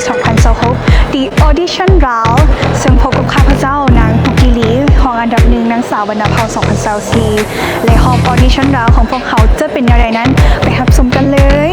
ສອງພັນຊາວຫົກ The Audition Round ເຊິ່ງພົບກັບຂ້າພະເຈົ້າ ນາງ ປຸກກີລີ ຮອງອັນດັບໜຶ່ງ ນາງສາວບັນດາເຜົ່າ ສອງພັນຊາວສີ່ ແລະ ຮອບ Audition Round ຂອງພວກເຮົາຈະເປັນແນວໃດນັ້ນ ໄປຮັບຊົມກັນເລີຍ.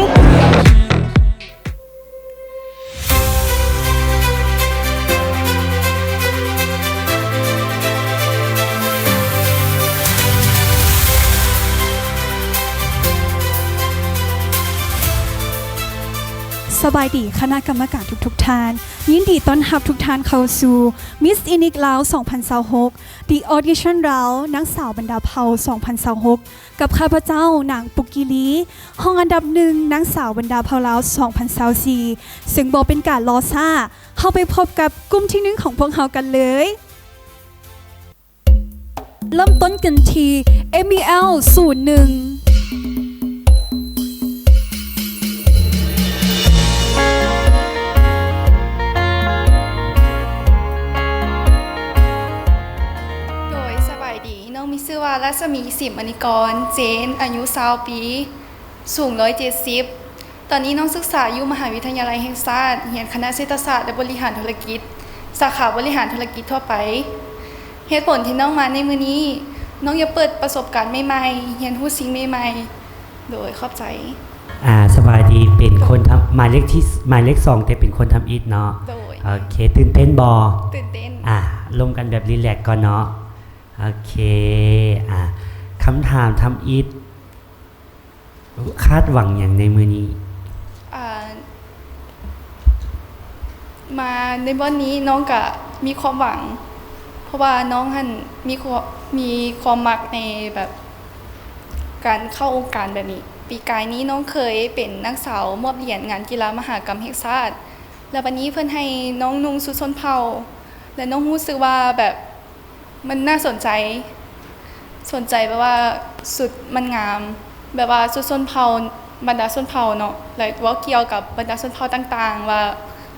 ສະບາຍດີຄະນະກຳມະການທຸກໆທ່ານ, ຍິນດີຕ້ອນຮັບທຸກທ່ານເຂົ້າສູ່ Miss Unique ລາວ ສອງພັນຊາວຫົກ The Audition Round ນາງສາວບັນດາເຜົ່າ ສອງພັນຊາວຫົກ ກັບຂ້າພະເຈົ້າ ນາງ ປຸກກີລີ ຮອງອັນດັບໜຶ່ງ ນາງສາວບັນດາເຜົ່າລາວ ສອງພັນຊາວສີ່ ເຊິ່ງບໍ່ເປັນການລໍຊ້າ, ເຮົາໄປພົບກັບກຸ່ມທີໜຶ່ງຂອງພວກເຮົາກັນເລີຍ. ເລີ່ມຕົ້ນກັນທີ່ ເອັມ ອີ ແອລ ສູນໜຶ່ງ. ໂດຍ ສະບາຍດີ, ນ້ອງມີຊື່ວ່າ ລັດສະໝີ ສິມມະນີກອນ ເຈນ, ອາຍຸ ຊາວ ປີ, ສູງ ຮ້ອຍເຈັດສິບ. ຕອນນີ້ນ້ອງສຶກສາຢູ່ມະຫາວິທະຍາໄລແຫ່ງຊາດ, ຮຽນຄະນະເສດຖະສາດ ແລະ ບໍລິຫານທຸລະກິດ, ສາຂາບໍລິຫານທຸລະກິດທົ່ວໄປ. ເຫດຜົນທີ່ນ້ອງມາໃນມື້ນີ້, ນ້ອງຢາກເປີດປະສົບການໃໝ່ໆ, ຮຽນຮູ້ສິ່ງໃໝ່ໆ. ໂດຍ ຂອບໃຈ. ອ່າ ສະບາຍດີ, ເປັນຄົນທຳ ໝາຍເລກທີ ໝາຍເລກສອງ ແຕ່ເປັນຄົນທຳອິດເນາະ. ໂດຍ. ໂອເຄ, ຕື່ນເຕັ້ນບໍ່? ຕື່ນເຕັ້ນ. ອ່າ ລົມກັນແບບຣີແລັກກ່ອນເນາະ. ໂອເຄ, ອ່າ ຄຳຖາມທຳອິດ ຄາດຫວັງຫຍັງໃນມື້ນີ້? ອ່າ ມາໃນບ່ອນນີ້ນ້ອງກະມີຄວາມຫວັງ ເພາະວ່ານ້ອງຫັ້ນມີຄວາມ ມີຄວາມມັກໃນແບບການເຂົ້າອົງການແບບນີ້. ປີກາຍນີ້ນ້ອງເຄີຍເປັນນາງສາວມອບຫຼຽນງານກິລາມະຫະກຳແຫ່ງຊາດ ແລ້ວບັດນີ້ເພິ່ນໃຫ້ນ້ອງນຸ່ງຊຸດຊົນເຜົ່າ ແລະ ນ້ອງຮູ້ສຶກວ່າແບບ ມັນໜ້າສົນໃຈ, ສົນໃຈແບບວ່າຊຸດມັນງາມ, ແບບວ່າຊຸດຊົນເຜົ່າ, ບັນດາຊົນເຜົ່າເນາະ, ແລ້ວເວົ້າກ່ຽວກັບບັນດາຊົນເຜົ່າຕ່າງໆ ວ່າ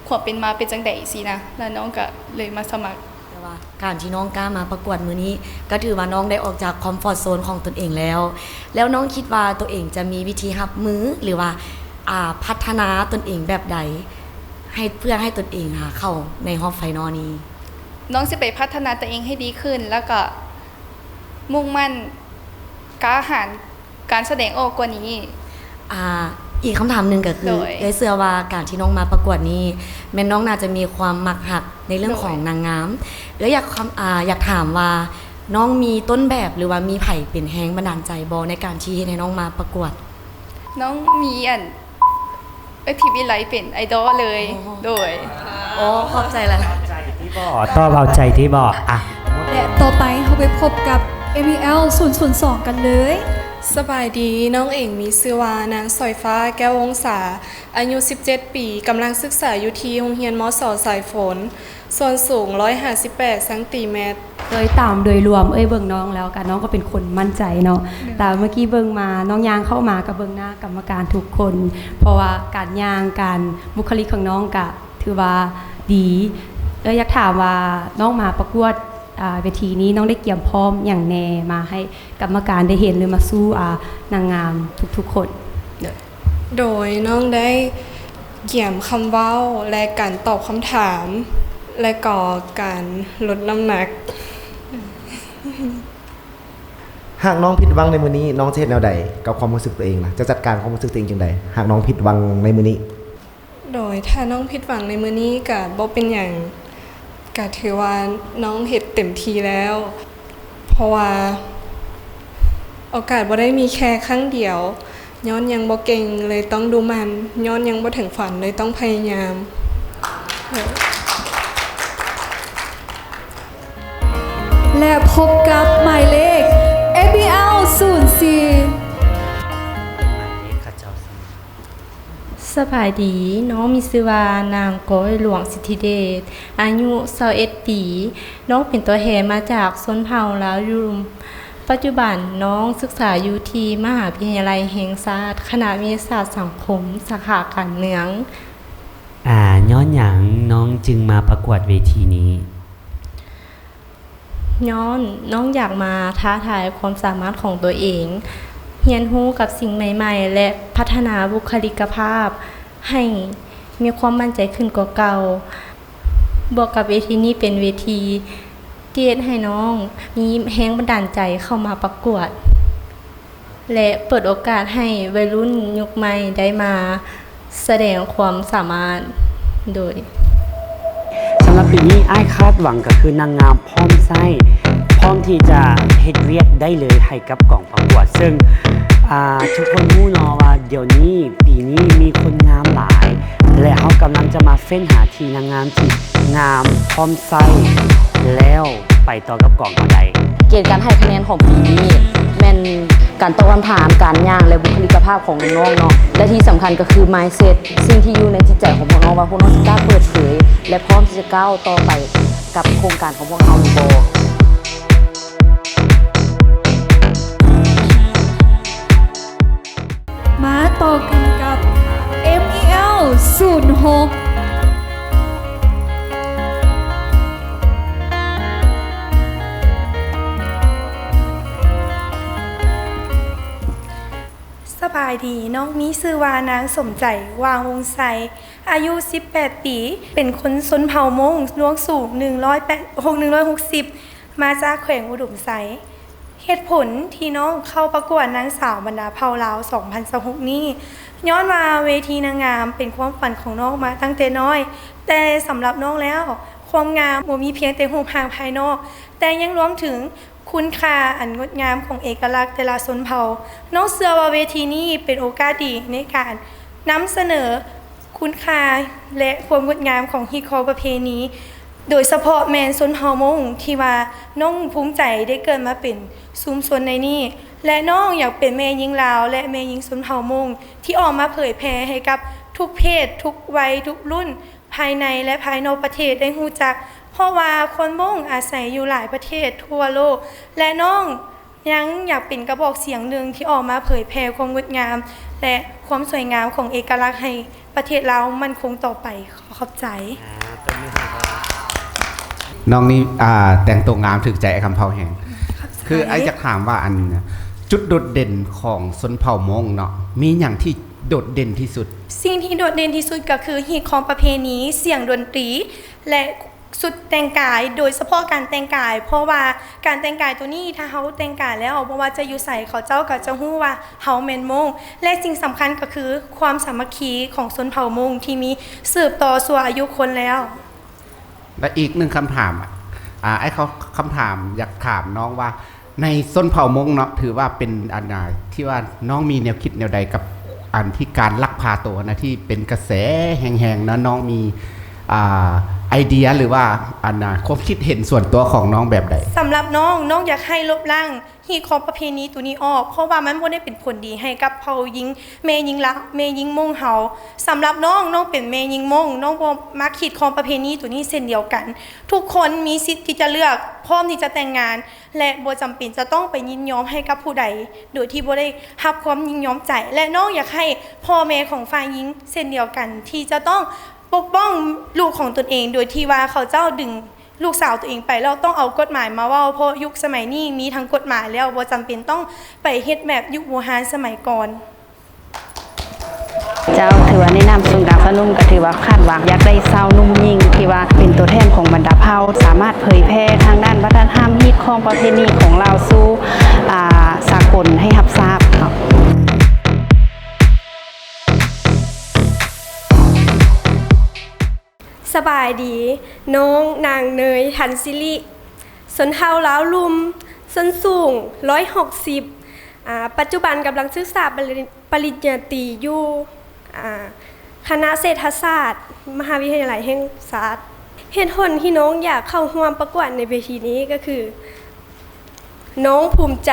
ຄວາມເປັນມາເປັນຈັ່ງໃດຊີ້ນະ, ແລ້ວນ້ອງກະເລີຍມາສະໝັກ. ແຕ່ວ່າການທີ່ນ້ອງກ້າມາປະກວດມື້ນີ້ ກໍຖືວ່ານ້ອງໄດ້ອອກຈາກຄອມຟອດໂຊນຂອງຕົນເອງແລ້ວ. ແລ້ວນ້ອງຄິດວ່າຕົວເອງຈະມີວິທີຮັບມື ຫຼືວ່າ ອ່າ ພັດທະນາຕົນເອງແບບໃດ ໃຫ້ ເພື່ອໃຫ້ຕົນເອງຫາເຂົ້າໃນຮອບໄຟນອລນີ້? ນ້ອງຊິໄປພັດທະນາຕົວເອງໃຫ້ດີຂຶ້ນ ແລ້ວກໍມຸ່ງໝັ້ນກ້າຫານການສະແດງອອກກວ່ານີ້. ອ່າ ອີກຄຳຖາມໜຶ່ງກໍຄື ໂດຍ ເອື້ອຍເຊື່ອວ່າການທີ່ນ້ອງມາປະກວດນີ້ ແມ່ນນ້ອງໜ້າຈະມີຄວາມມັກຮັກໃນເລື່ອງ ໂດຍ ຂອງນາງງາມ. ເອື້ອຍຢາກຄຳ ອ່າ ຢາກຖາມວ່າ ນ້ອງມີຕົ້ນແບບ ຫຼືວ່າມີໃຜເປັນແຮງບັນດານໃຈບໍ່ ໃນການທີ່ເຮັດໃຫ້ນ້ອງມາປະກວດ? ນ້ອງມີອັນ ເອື້ອຍທິບ ວິໄລ ເປັນໄອດອລເລີຍ. ໂອ້ ໂດຍ ໂອ້ ຂອບໃຈຫຼາຍໆ. ຕອບເອົາໃຈທີ່ບອກ ຕອບເອົາໃຈທີ່ບອກ ອ່ະ ແລະ ຕໍ່ໄປເຮົາໄປພົບກັບ ເອັມ ອີ ແອລ ສູນສູນສອງ ກັນເລີຍ. ສະບາຍດີ, ນ້ອງເອງມີຊື່ວ່າ ນາງ ສອຍຟ້າ ແກ້ວວົງສາ, ອາຍຸ ສິບເຈັດ ປີ, ກຳລັງສຶກສາຢູ່ທີ່ໂຮງຮຽນ ມສ ສາຍຝົນ. ສ່ວນສູງ ຮ້ອຍຫ້າສິບແປດ ຊັງຕີແມັດ. ໂດຍຕາມໂດຍລວມ ເອື້ອຍເບິ່ງນ້ອງແລ້ວກະ ນ້ອງກໍເປັນຄົນໝັ້ນໃຈເນາະ. ແຕ່ເມື່ອກີ້ເບິ່ງມາ ນ້ອງຍ່າງເຂົ້າມາກະເບິ່ງໜ້າກຳມະການທຸກຄົນ ເພາະວ່າການຍ່າງ ການບຸກຄະລິກຂອງນ້ອງກະຖືວ່າດີ. ເອື້ອຍຢາກຖາມວ່າ ນ້ອງມາປະກວດ ອ່າ ເວທີນີ້ ນ້ອງໄດ້ກຽມພ້ອມຫຍັງແດ່ ມາໃຫ້ກຳມະການໄດ້ເຫັນ ຫຼືມາສູ້ ອ່າ ນາງງາມທຸກໆຄົນ? ໂດຍ ນ້ອງໄດ້ກຽມຄຳເວົ້າ ແລະ ການຕອບຄຳຖາມ ແລະ ກໍການລົດນ້ຳໜັກ. ຫາກນ້ອງຜິດຫວັງໃນມື້ນີ້ ນ້ອງຈະເຮັດແນວໃດກັບຄວາມຮູ້ສຶກຕົວເອງລະ? ຈະຈັດການຄວາມຮູ້ສຶກຕົວເອງຈັ່ງໃດ ຫາກນ້ອງຜິດຫວັງໃນມື້ນີ້? ໂດຍ ຖ້ານ້ອງຜິດຫວັງໃນມື້ນີ້ກະບໍ່ເປັນຫຍັງ, ກະຖືວ່ານ້ອງເຮັດເຕັມທີ່ແລ້ວ. ເພາະວ່າໂອກາດບໍ່ໄດ້ມີແຄ່ຄັ້ງດຽວ, ຍ້ອນຍັງບໍ່ເກັ່ງເລີຍຕ້ອງດຸໝັ່ນ, ຍ້ອນຍັງບໍ່ເຖິງຝັນເລີຍຕ້ອງພະຍາຍາມ. ແລະ ພົບກັບໝາຍເລກ ເອັມ ບີ ແອລ ສູນສີ່. ສະບາຍດີ, ນ້ອງມີຊື່ວ່າ ນາງ ກ້ອຍຫຼວງ ສິດທິເດດ, ອາຍຸ ຊາວເອັດ ປີ. ນ້ອງເປັນຕົວແທນມາຈາກຊົນເຜົ່າລາວລຸ່ມ. ປັດຈຸບັນນ້ອງສຶກສາຢູ່ທີ່ມະຫາວິທະຍາໄລແຫ່ງຊາດ, ຄະນະວິທະຍາສາດສັງຄົມ, ສາຂາການເມືອງ. ອາ, ຍ້ອນຫຍັງນ້ອງຈຶ່ງມາປະກວດເວທີນີ້? ຍ້ອນນ້ອງຢາກມາທ້າທາຍຄວາມສາມາດຂອງຕົວເອງ, ຮຽນຮູ້ກັບສິ່ງໃໝ່ໆ ແລະ ພັດທະນາບຸກຄະລິກະພາບໃຫ້ ມີຄວາມໝັ້ນໃຈຂຶ້ນກວ່າເກົ່າ. ບວກກັບເວທີນີ້ເປັນເວທີທີ່ເຮັດໃຫ້ນ້ອງມີແຮງບັນດານໃຈເຂົ້າມາປະກວດ ແລະ ເປີດໂອກາດໃຫ້ໄວລຸ້ນຍຸກໃໝ່ໄດ້ມາສະແດງຄວາມສາມາດໂດຍ. ສຳລັບປີນີ້ ອ້າຍຄາດຫວັງກໍຄືນາງງາມພ້ອມໃຊ້ ພ້ອມທີ່ຈະເຮັດວຽກໄດ້ເລີຍໃຫ້ກັບກອງປະກວດ ເຊິ່ງ ອ່າ ທຸກຄົນຮູ້ເນາະວ່າດຽວນີ້ ປີນີ້ມີຄົນງາມຫຼາຍ ແລະ ເຮົາກຳລັງຈະມາເຟ້ນຫາທີ່ນາງງາມທີ່ງາມພ້ອມໃຊ້ ແລ້ວໄປຕໍ່ກັບກອງເຮົາໄດ້. ເກນການໃຫ້ຄະແນນຂອງປີນີ້ແມ່ນການຕອບຄຳຖາມ, ການຍ່າງ ແລະ ບຸກຄະລິກກະພາບຂອງນ້ອງໆເນາະ ແລະ ທີ່ສຳຄັນກໍຄື mindset ສິ່ງທີ່ຢູ່ໃນຈິດໃຈຂອງພວກນ້ອງວ່າພວກນ້ອງຊິກ້າເປີດເຜີຍ ແລະ ພ້ອມທີ່ຈະກ້າວຕໍ່ໄປກັບໂຄງການຂອງພວກເຮົາຫຼືບໍ່. ມາຕໍ່ກັນກັບ ເອັມ ອີ ແອລ ສູນຫົກ. ສະບາຍດີ, ນ້ອງມີຊື່ວ່ານາງສົມໃຈ ຫວ່າງວົງໄຊ, ອາຍຸສິບແປດປີ, ເປັນຄົນຊົນເຜົ່າມົ້ງ, ລວງສູງໜຶ່ງຮ້ອຍແປດ ຫົກ ໜຶ່ງຮ້ອຍຫົກສິບ, ມາຈາກແຂວງອຸດົມໄຊ. ເຫດຜົນທີ່ນ້ອງເຂົ້າປະກວດນາງສາວບັນດາເຜົ່າລາວສອງພັນຊາວຫົກນີ້ ຍ້ອນວ່າເວທີນາງງາມເປັນຄວາມຝັນຂອງນ້ອງມາຕັ້ງແຕ່ນ້ອຍ, ແຕ່ສຳລັບນ້ອງແລ້ວ ຄວາມງາມບໍ່ມີພຽງແຕ່ຮູບຮ່າງພາຍນອກ, ແຕ່ຍັງລວມເຖິງຄຸນຄ່າອັນງົດງາມຂອງເອກະລັກແຕ່ລະຊົນເຜົ່າ. ນ້ອງເຊື່ອວ່າເວທີນີ້ເປັນໂອກາດດີໃນການນຳສະເໜີ ຄຸນຄ່າ ແລະ ຄວາມງົດງາມຂອງຮີດຄອງປະເພນີ, ໂດຍສະເພາະແມ່ນຊົນເຜົ່າມົ້ງ ທີ່ວ່ານ້ອງພູມໃຈໄດ້ເກີດມາເປັນຊຸມຊົນໃນນີ້ ແລະ ນ້ອງຢາກເປັນແມ່ຍິງລາວ ແລະ ແມ່ຍິງຊົນເຜົ່າມົ້ງ ທີ່ອອກມາເຜີຍແຜ່ໃຫ້ກັບທຸກເພດ, ທຸກໄວ, ທຸກລຸ້ນ ພາຍໃນ ແລະ ພາຍນອກປະເທດໄດ້ຮູ້ຈັກ, ເພາະວ່າຄົນມົ້ງອາໄສຢູ່ຫຼາຍປະເທດທົ່ວໂລກ ແລະ ນ້ອງ ຍັງຢາກເປັນກະບອກສຽງໜຶ່ງທີ່ອອກມາເຜີຍແຜ່ຄວາມງົດງາມ ແລະ ຄວາມສວຍງາມຂອງເອກະລັກໃຫ້ປະເທດລາວໝັ້ນຄົງຕໍ່ໄປ. ຂໍຂອບໃຈ. ອ່າ ຕົບມືໃຫ້ ນ້ອງນີ້ ອ່າ ແຕ່ງໂຕງາມ ຖືກໃຈອ້າຍຄຳເພົ້າແຮງ. ຂອບໃຈ. ຄືອ້າຍຢາກຖາມວ່າ ອັນ ຈຸດໂດດເດັ່ນຂອງຊົນເຜົ່າມົ້ງເນາະ ມີຫຍັງທີ່ໂດດເດັ່ນທີ່ສຸດ? ສິ່ງທີ່ໂດດເດັ່ນທີ່ສຸດກໍຄືຮີດຄອງປະເພນີ, ສຽງດົນຕີ ແລະ ຊຸດແຕ່ງກາຍ, ໂດຍສະເພາະການແຕ່ງກາຍ, ເພາະວ່າການແຕ່ງກາຍໂຕນີ້ ຖ້າເຮົາແຕ່ງກາຍແລ້ວ ບໍ່ວ່າຈະຢູ່ໃສ ເຂົາເຈົ້າກໍຈະຮູ້ວ່າເຮົາແມ່ນມົ້ງ ແລະ ສິ່ງສຳຄັນກໍຄືຄວາມສາມັກຄີຂອງຊົນເຜົ່າມົ້ງທີ່ມີສືບຕໍ່ຊົ່ວອາຍຸຄົນແລ້ວ. ແລະ ອີກໜຶ່ງຄຳຖາມ, ອາ, ອ້າຍເຂົາ ຄຳຖາມ ຢາກຖາມນ້ອງວ່າ ໃນຊົນເຜົ່າມົ້ງເນາະ ຖືວ່າເປັນອັນນາ ທີ່ວ່ານ້ອງມີແນວຄິດແນວໃດກັບອັນທີ່ການລັກພາໂຕນະ ທີ່ເປັນກະແສແຮງໆນະ ນ້ອງມີ ອ່າ ໄອເດຍ ຫຼືວ່າອັນນາ ຄວາມຄິດເຫັນສ່ວນຕົວຂອງນ້ອງແບບໃດ? ສຳລັບນ້ອງ, ນ້ອງຢາກໃຫ້ລົບລ້າງຮີດຄອງປະເພນີໂຕນີ້ອອກ ເພາະວ່າມັນບໍ່ໄດ້ເປັນຜົນດີໃຫ້ກັບເຜົ່າຍິງ ແມ່ຍິງລາວ ແມ່ຍິງມົ້ງເຮົາ. ສຳລັບນ້ອງ, ນ້ອງເປັນແມ່ຍິງມົ້ງ, ນ້ອງບໍ່ມັກຮີດຄອງປະເພນີໂຕນີ້ເຊັ່ນດຽວກັນ. ທຸກຄົນມີສິດທີ່ຈະເລືອກ, ພ້ອມທີ່ຈະແຕ່ງງານ ແລະ ບໍ່ຈຳເປັນຈະຕ້ອງໄປຍິນຍອມໃຫ້ກັບຜູ້ໃດ ໂດຍທີ່ບໍ່ໄດ້ຮັບຄວາມຍິນຍອມໃຈ ແລະ ນ້ອງຢາກໃຫ້ພໍ່ແມ່ຂອງຝ່າຍຍິງເຊັ່ນດຽວກັນ ທີ່ຈະຕ້ອງປົກປ້ອງລູກຂອງຕົນເອງ ໂດຍທີ່ວ່າເຂົາເຈົ້າດຶງລູກສາວຕົວເອງໄປ ແລ້ວຕ້ອງເອົາກົດໝາຍມາເວົ້າ ເພາະຍຸກສະໄໝນີ້ມີທັງກົດໝາຍແລ້ວ ບໍ່ຈຳເປັນຕ້ອງໄປເຮັດແບບຍຸກບູຮານສະໄໝກ່ອນ. ເຈົ້າ, ຖືວ່າໃນນາມສູນກາງຊາວໜຸ່ມ ກໍຖືວ່າຄາດຫວັງຢາກໄດ້ຊາວໜຸ່ມຍິງທີ່ວ່າເປັນຕົວແທນຂອງບັນດາເຜົ່າ ສາມາດເຜີຍແຜ່ທາງດ້ານວັດທະນະທຳຮີດຄອງປະເພນີຂອງລາວສູ່ ອ່າ ສາກົນໃຫ້ຮັບຊາບເນາະ. ສະບາຍດີ, ນ້ອງນາງເນີຍ ທັນສິລິ, ຊົນເຜົ່າລາວລຸ່ມ, ສົ້ນສູງ ຮ້ອຍຫົກສິບ, ອາ, ປັດຈຸບັນກຳລັງສຶກສາປະລິ, ປະລິນຍາຕີຢູ່, ອາ, ຄະນະເສດຖະສາດ ມະຫາວິທະຍາໄລແຫ່ງຊາດ. ເຫດຜົນທີ່ນ້ອງຢາກເຂົ້າຮ່ວມປະກວດໃນເວທີນີ້ກໍຄື ນ້ອງພູມໃຈ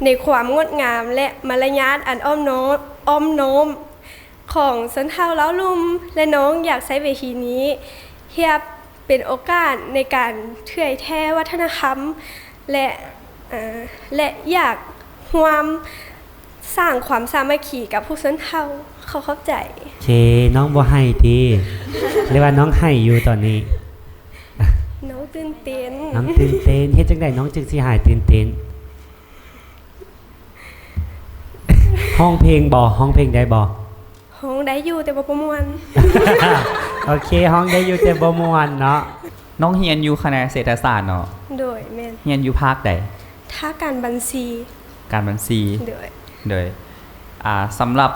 ໃນຄວາມງົດງາມ ແລະ ມາລະຍາດອັນອ້ອມນ້ອມ, ອ້ອມນ້ອມ ຂອງຊົນເຜົ່າລາວລຸ່ມ ແລະ ນ້ອງຢາກໃຊ້ເວທີນີ້ຮຽບເປັນໂອກາດໃນການເຜີຍແຜ່ວັດທະນະທຳ ແລະ ເອີ ແລະ ຢາກຮ່ວມສ້າງຄວາມສາມັກຄີກັບພວກຊົນເຜົ່າ. ຂໍຂອບໃຈ. ເຄ, ນ້ອງບໍ່ໄຫ້ຕິ? ຫຼືວ່ານ້ອງໄຫ້ຢູ່ຕອນນີ້? ນ້ອງຕື່ນເຕັ້ນ. ນ້ອງຕື່ນເຕັ້ນ. ເຮັດຈັ່ງໃດນ້ອງຈຶ່ງຊິຫາຍຕື່ນເຕັ້ນ? ຮ້ອງເພງບໍ່? ຮ້ອງເພງໄດ້ບໍ່? ຮ້ອງໄດ້ຢູ່ ແຕ່ວ່າບໍ່ມ່ວນ. ໂອເຄ ຮ້ອງໄດ້ຢູ່ ແຕ່ບໍ່ມ່ວນເນາະ. ນ້ອງຮຽນຢູ່ຄະນະເສດຖະສາດເນາະ? ໂດຍ ແມ່ນ. ຮຽນຢູ່ພາກໃດ? ພາກການບັນຊີ. ການບັນຊີ. ໂດຍ. ໂດຍ. ອ່າ ສຳລັບ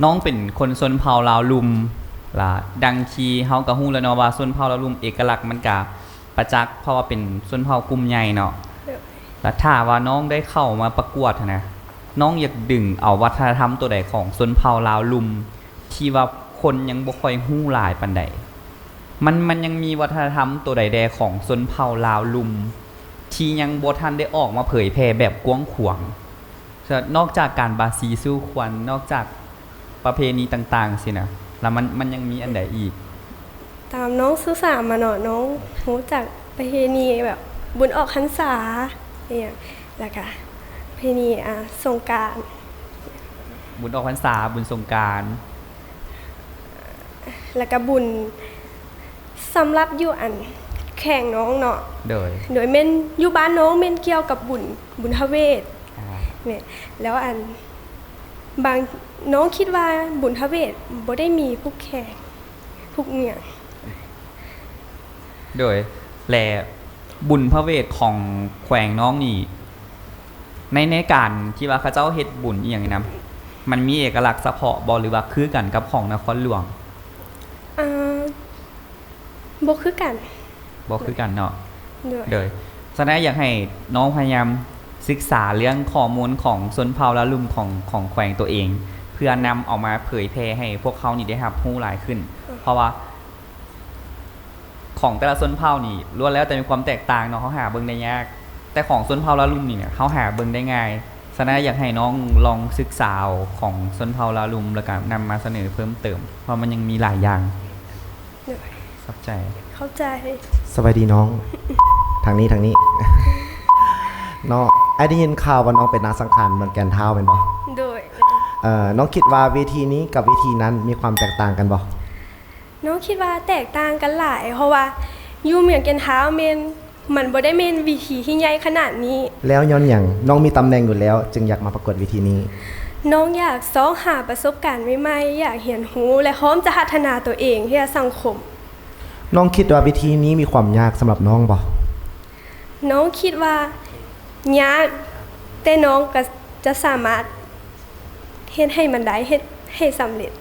ນ້ອງເປັນຄົນຊົນເຜົ່າລາວລຸ່ມ ລະ ດັ່ງທີ່ເຮົາກໍຮູ້ແລ້ວເນາະວ່າ ຊົນເຜົ່າລາວລຸ່ມເອກະລັກມັນກະປະຈັກ ເພາະວ່າເປັນຊົນເຜົ່າກຸ່ມໃຫຍ່ເນາະ. ໂດຍ. ລະຖ້າວ່ານ້ອງໄດ້ເຂົ້າມາປະກວດຫັ້ນນະ, ນ້ອງຢາກດຶງເອົາວັດທະນະທຳໂຕໃດຂອງຊົນເຜົ່າລາວລຸ່ມ ທີ່ວ່າຄົນຍັງບໍ່ຄ່ອຍຮູ້ຫຼາຍປານໃດ? ມັນ ມັນຍັງມີວັດທະນະທຳໂຕໃດແດ່ຂອງຊົນເຜົ່າລາວລຸ່ມ ທີ່ຍັງບໍ່ທັນໄດ້ອອກມາເຜີຍແຜ່ແບບກວ້າງຂວາງ? ນອກຈາກການບາສີສູ່ຂວັນ, ນອກຈາກປະເພນີຕ່າງໆຊີ້ນະ, ລະມັນ ມັນຍັງມີອັນໃດອີກ? ຕາມນ້ອງສຶກສາມາເນາະ, ນ້ອງຮູ້ຈັກປະເພນີແບບບຸນອອກພັນສາອີ່ຫຍັງ ລະກະປະເພນີ ອ່າ ສົງການ. ບຸນອອກພັນສາ, ບຸນສົງການ. ລະກະບຸນ ສຳລັບຢູ່ອັນແຂວງນ້ອງເນາະ. ໂດຍ. ໂດຍ ແມ່ນຢູ່ບ້ານນ້ອງແມ່ນກ່ຽວກັບບຸນ ບຸນພະເວດ. ອ່າ ແມ່ນ. ແລ້ວອັນ ບາງ ນ້ອງຄິດວ່າບຸນພະເວດບໍ່ໄດ້ມີຜູກແຂກຜູກຫຍັງ. ໂດຍ. ແລະ ບຸນພະເວດຂອງແຂວງນ້ອງນີ້ ໃນ ໃນການທີ່ວ່າເຂົາເຈົ້າເຮັດບຸນອີ່ຫຍັງນີ້ນະ ມັນມີເອກະລັກສະເພາະບໍ່ ຫຼືວ່າຄືກັນກັບຂອງນະຄອນຫຼວງ? ເອີ ບໍ່ຄືກັນ. ບໍ່ຄືກັນເນາະ. ໂດຍ. ໂດຍ. ສະນັ້ນຢາກໃຫ້ນ້ອງພະຍາຍາມສຶກສາເລື່ອງຂໍ້ມູນຂອງຊົນເຜົ່າລາວລຸ່ມຂອງ ຂອງແຂວງຕົວເອງ ເພື່ອນຳເອົາມາເຜີຍແຜ່ໃຫ້ພວກເຮົານີ້ໄດ້ຮັບຮູ້ຫຼາຍຂຶ້ນ. ເອີ ເພາະວ່າ ຂອງແຕ່ລະຊົນເຜົ່ານີ້ລ້ວນແລ້ວແຕ່ມີຄວາມແຕກຕ່າງເນາະ, ເຮົາຫາເບິ່ງໄດ້ຍາກ. ແຕ່ຂອງຊົນເຜົ່າລາວລຸ່ມນີ້ ເຮົາຫາເບິ່ງໄດ້ງ່າຍ. ສະນັ້ນຢາກໃຫ້ນ້ອງລອງສຶກສາເອົາຂອງຊົນເຜົ່າລາວລຸ່ມ ແລ້ວກະນຳມາສະເໜີເພີ່ມເຕີມ ເພາະມັນຍັງມີຫຼາຍຢ່າງ. ໂດຍ. ຂອບໃຈ. ເຂົ້າໃຈ. ສະບາຍດີນ້ອງ. ທາງນີ້ ທາງນີ້ ເນາະ. ອ້າຍໄດ້ຍິນຂ່າວວ່ານ້ອງເປັນນາງສັງຂານເມືອງແກ່ນທ້າວແມ່ນບໍ່? ໂດຍ. ເອີ ນ້ອງຄິດວ່າເວທີນີ້ກັບເວທີນັ້ນມີຄວາມແຕກຕ່າງກັນບໍ່? ນ້ອງຄິດວ່າແຕກຕ່າງກັນຫຼາຍ ເພາະວ່າຢູ່ເມືອງແກ່ນທ້າວແມ່ນ ມັນບໍ່ໄດ້ແມ່ນເວທີທີ່ໃຫຍ່ຂະໜາດນີ້. ແລ້ວຍ້ອນຫຍັງນ້ອງມີຕຳແໜ່ງຢູ່ແລ້ວ ຈຶ່ງຢາກມາປະກວດເວທີນີ້? ນ້ອງຢາກຊອກຫາປະສົບການໃໝ່ໆ, ຢາກຮຽນຮູ້ ແລະ ພ້ອມຈະພັດທະນາຕົວເອງໃຫ້ສັງຄົມ. ນ້ອງຄິດວ່າເວທີນີ້ມີຄວາມຍາກສຳລັບນ້ອງບໍ່? ນ້ອງຄິດວ່າຍາກ, ແຕ່ນ້ອງກໍຈະສາມາດເຮັດໃຫ້ມັນໄດ້, ເຮັດໃຫ້ສຳເລັດ.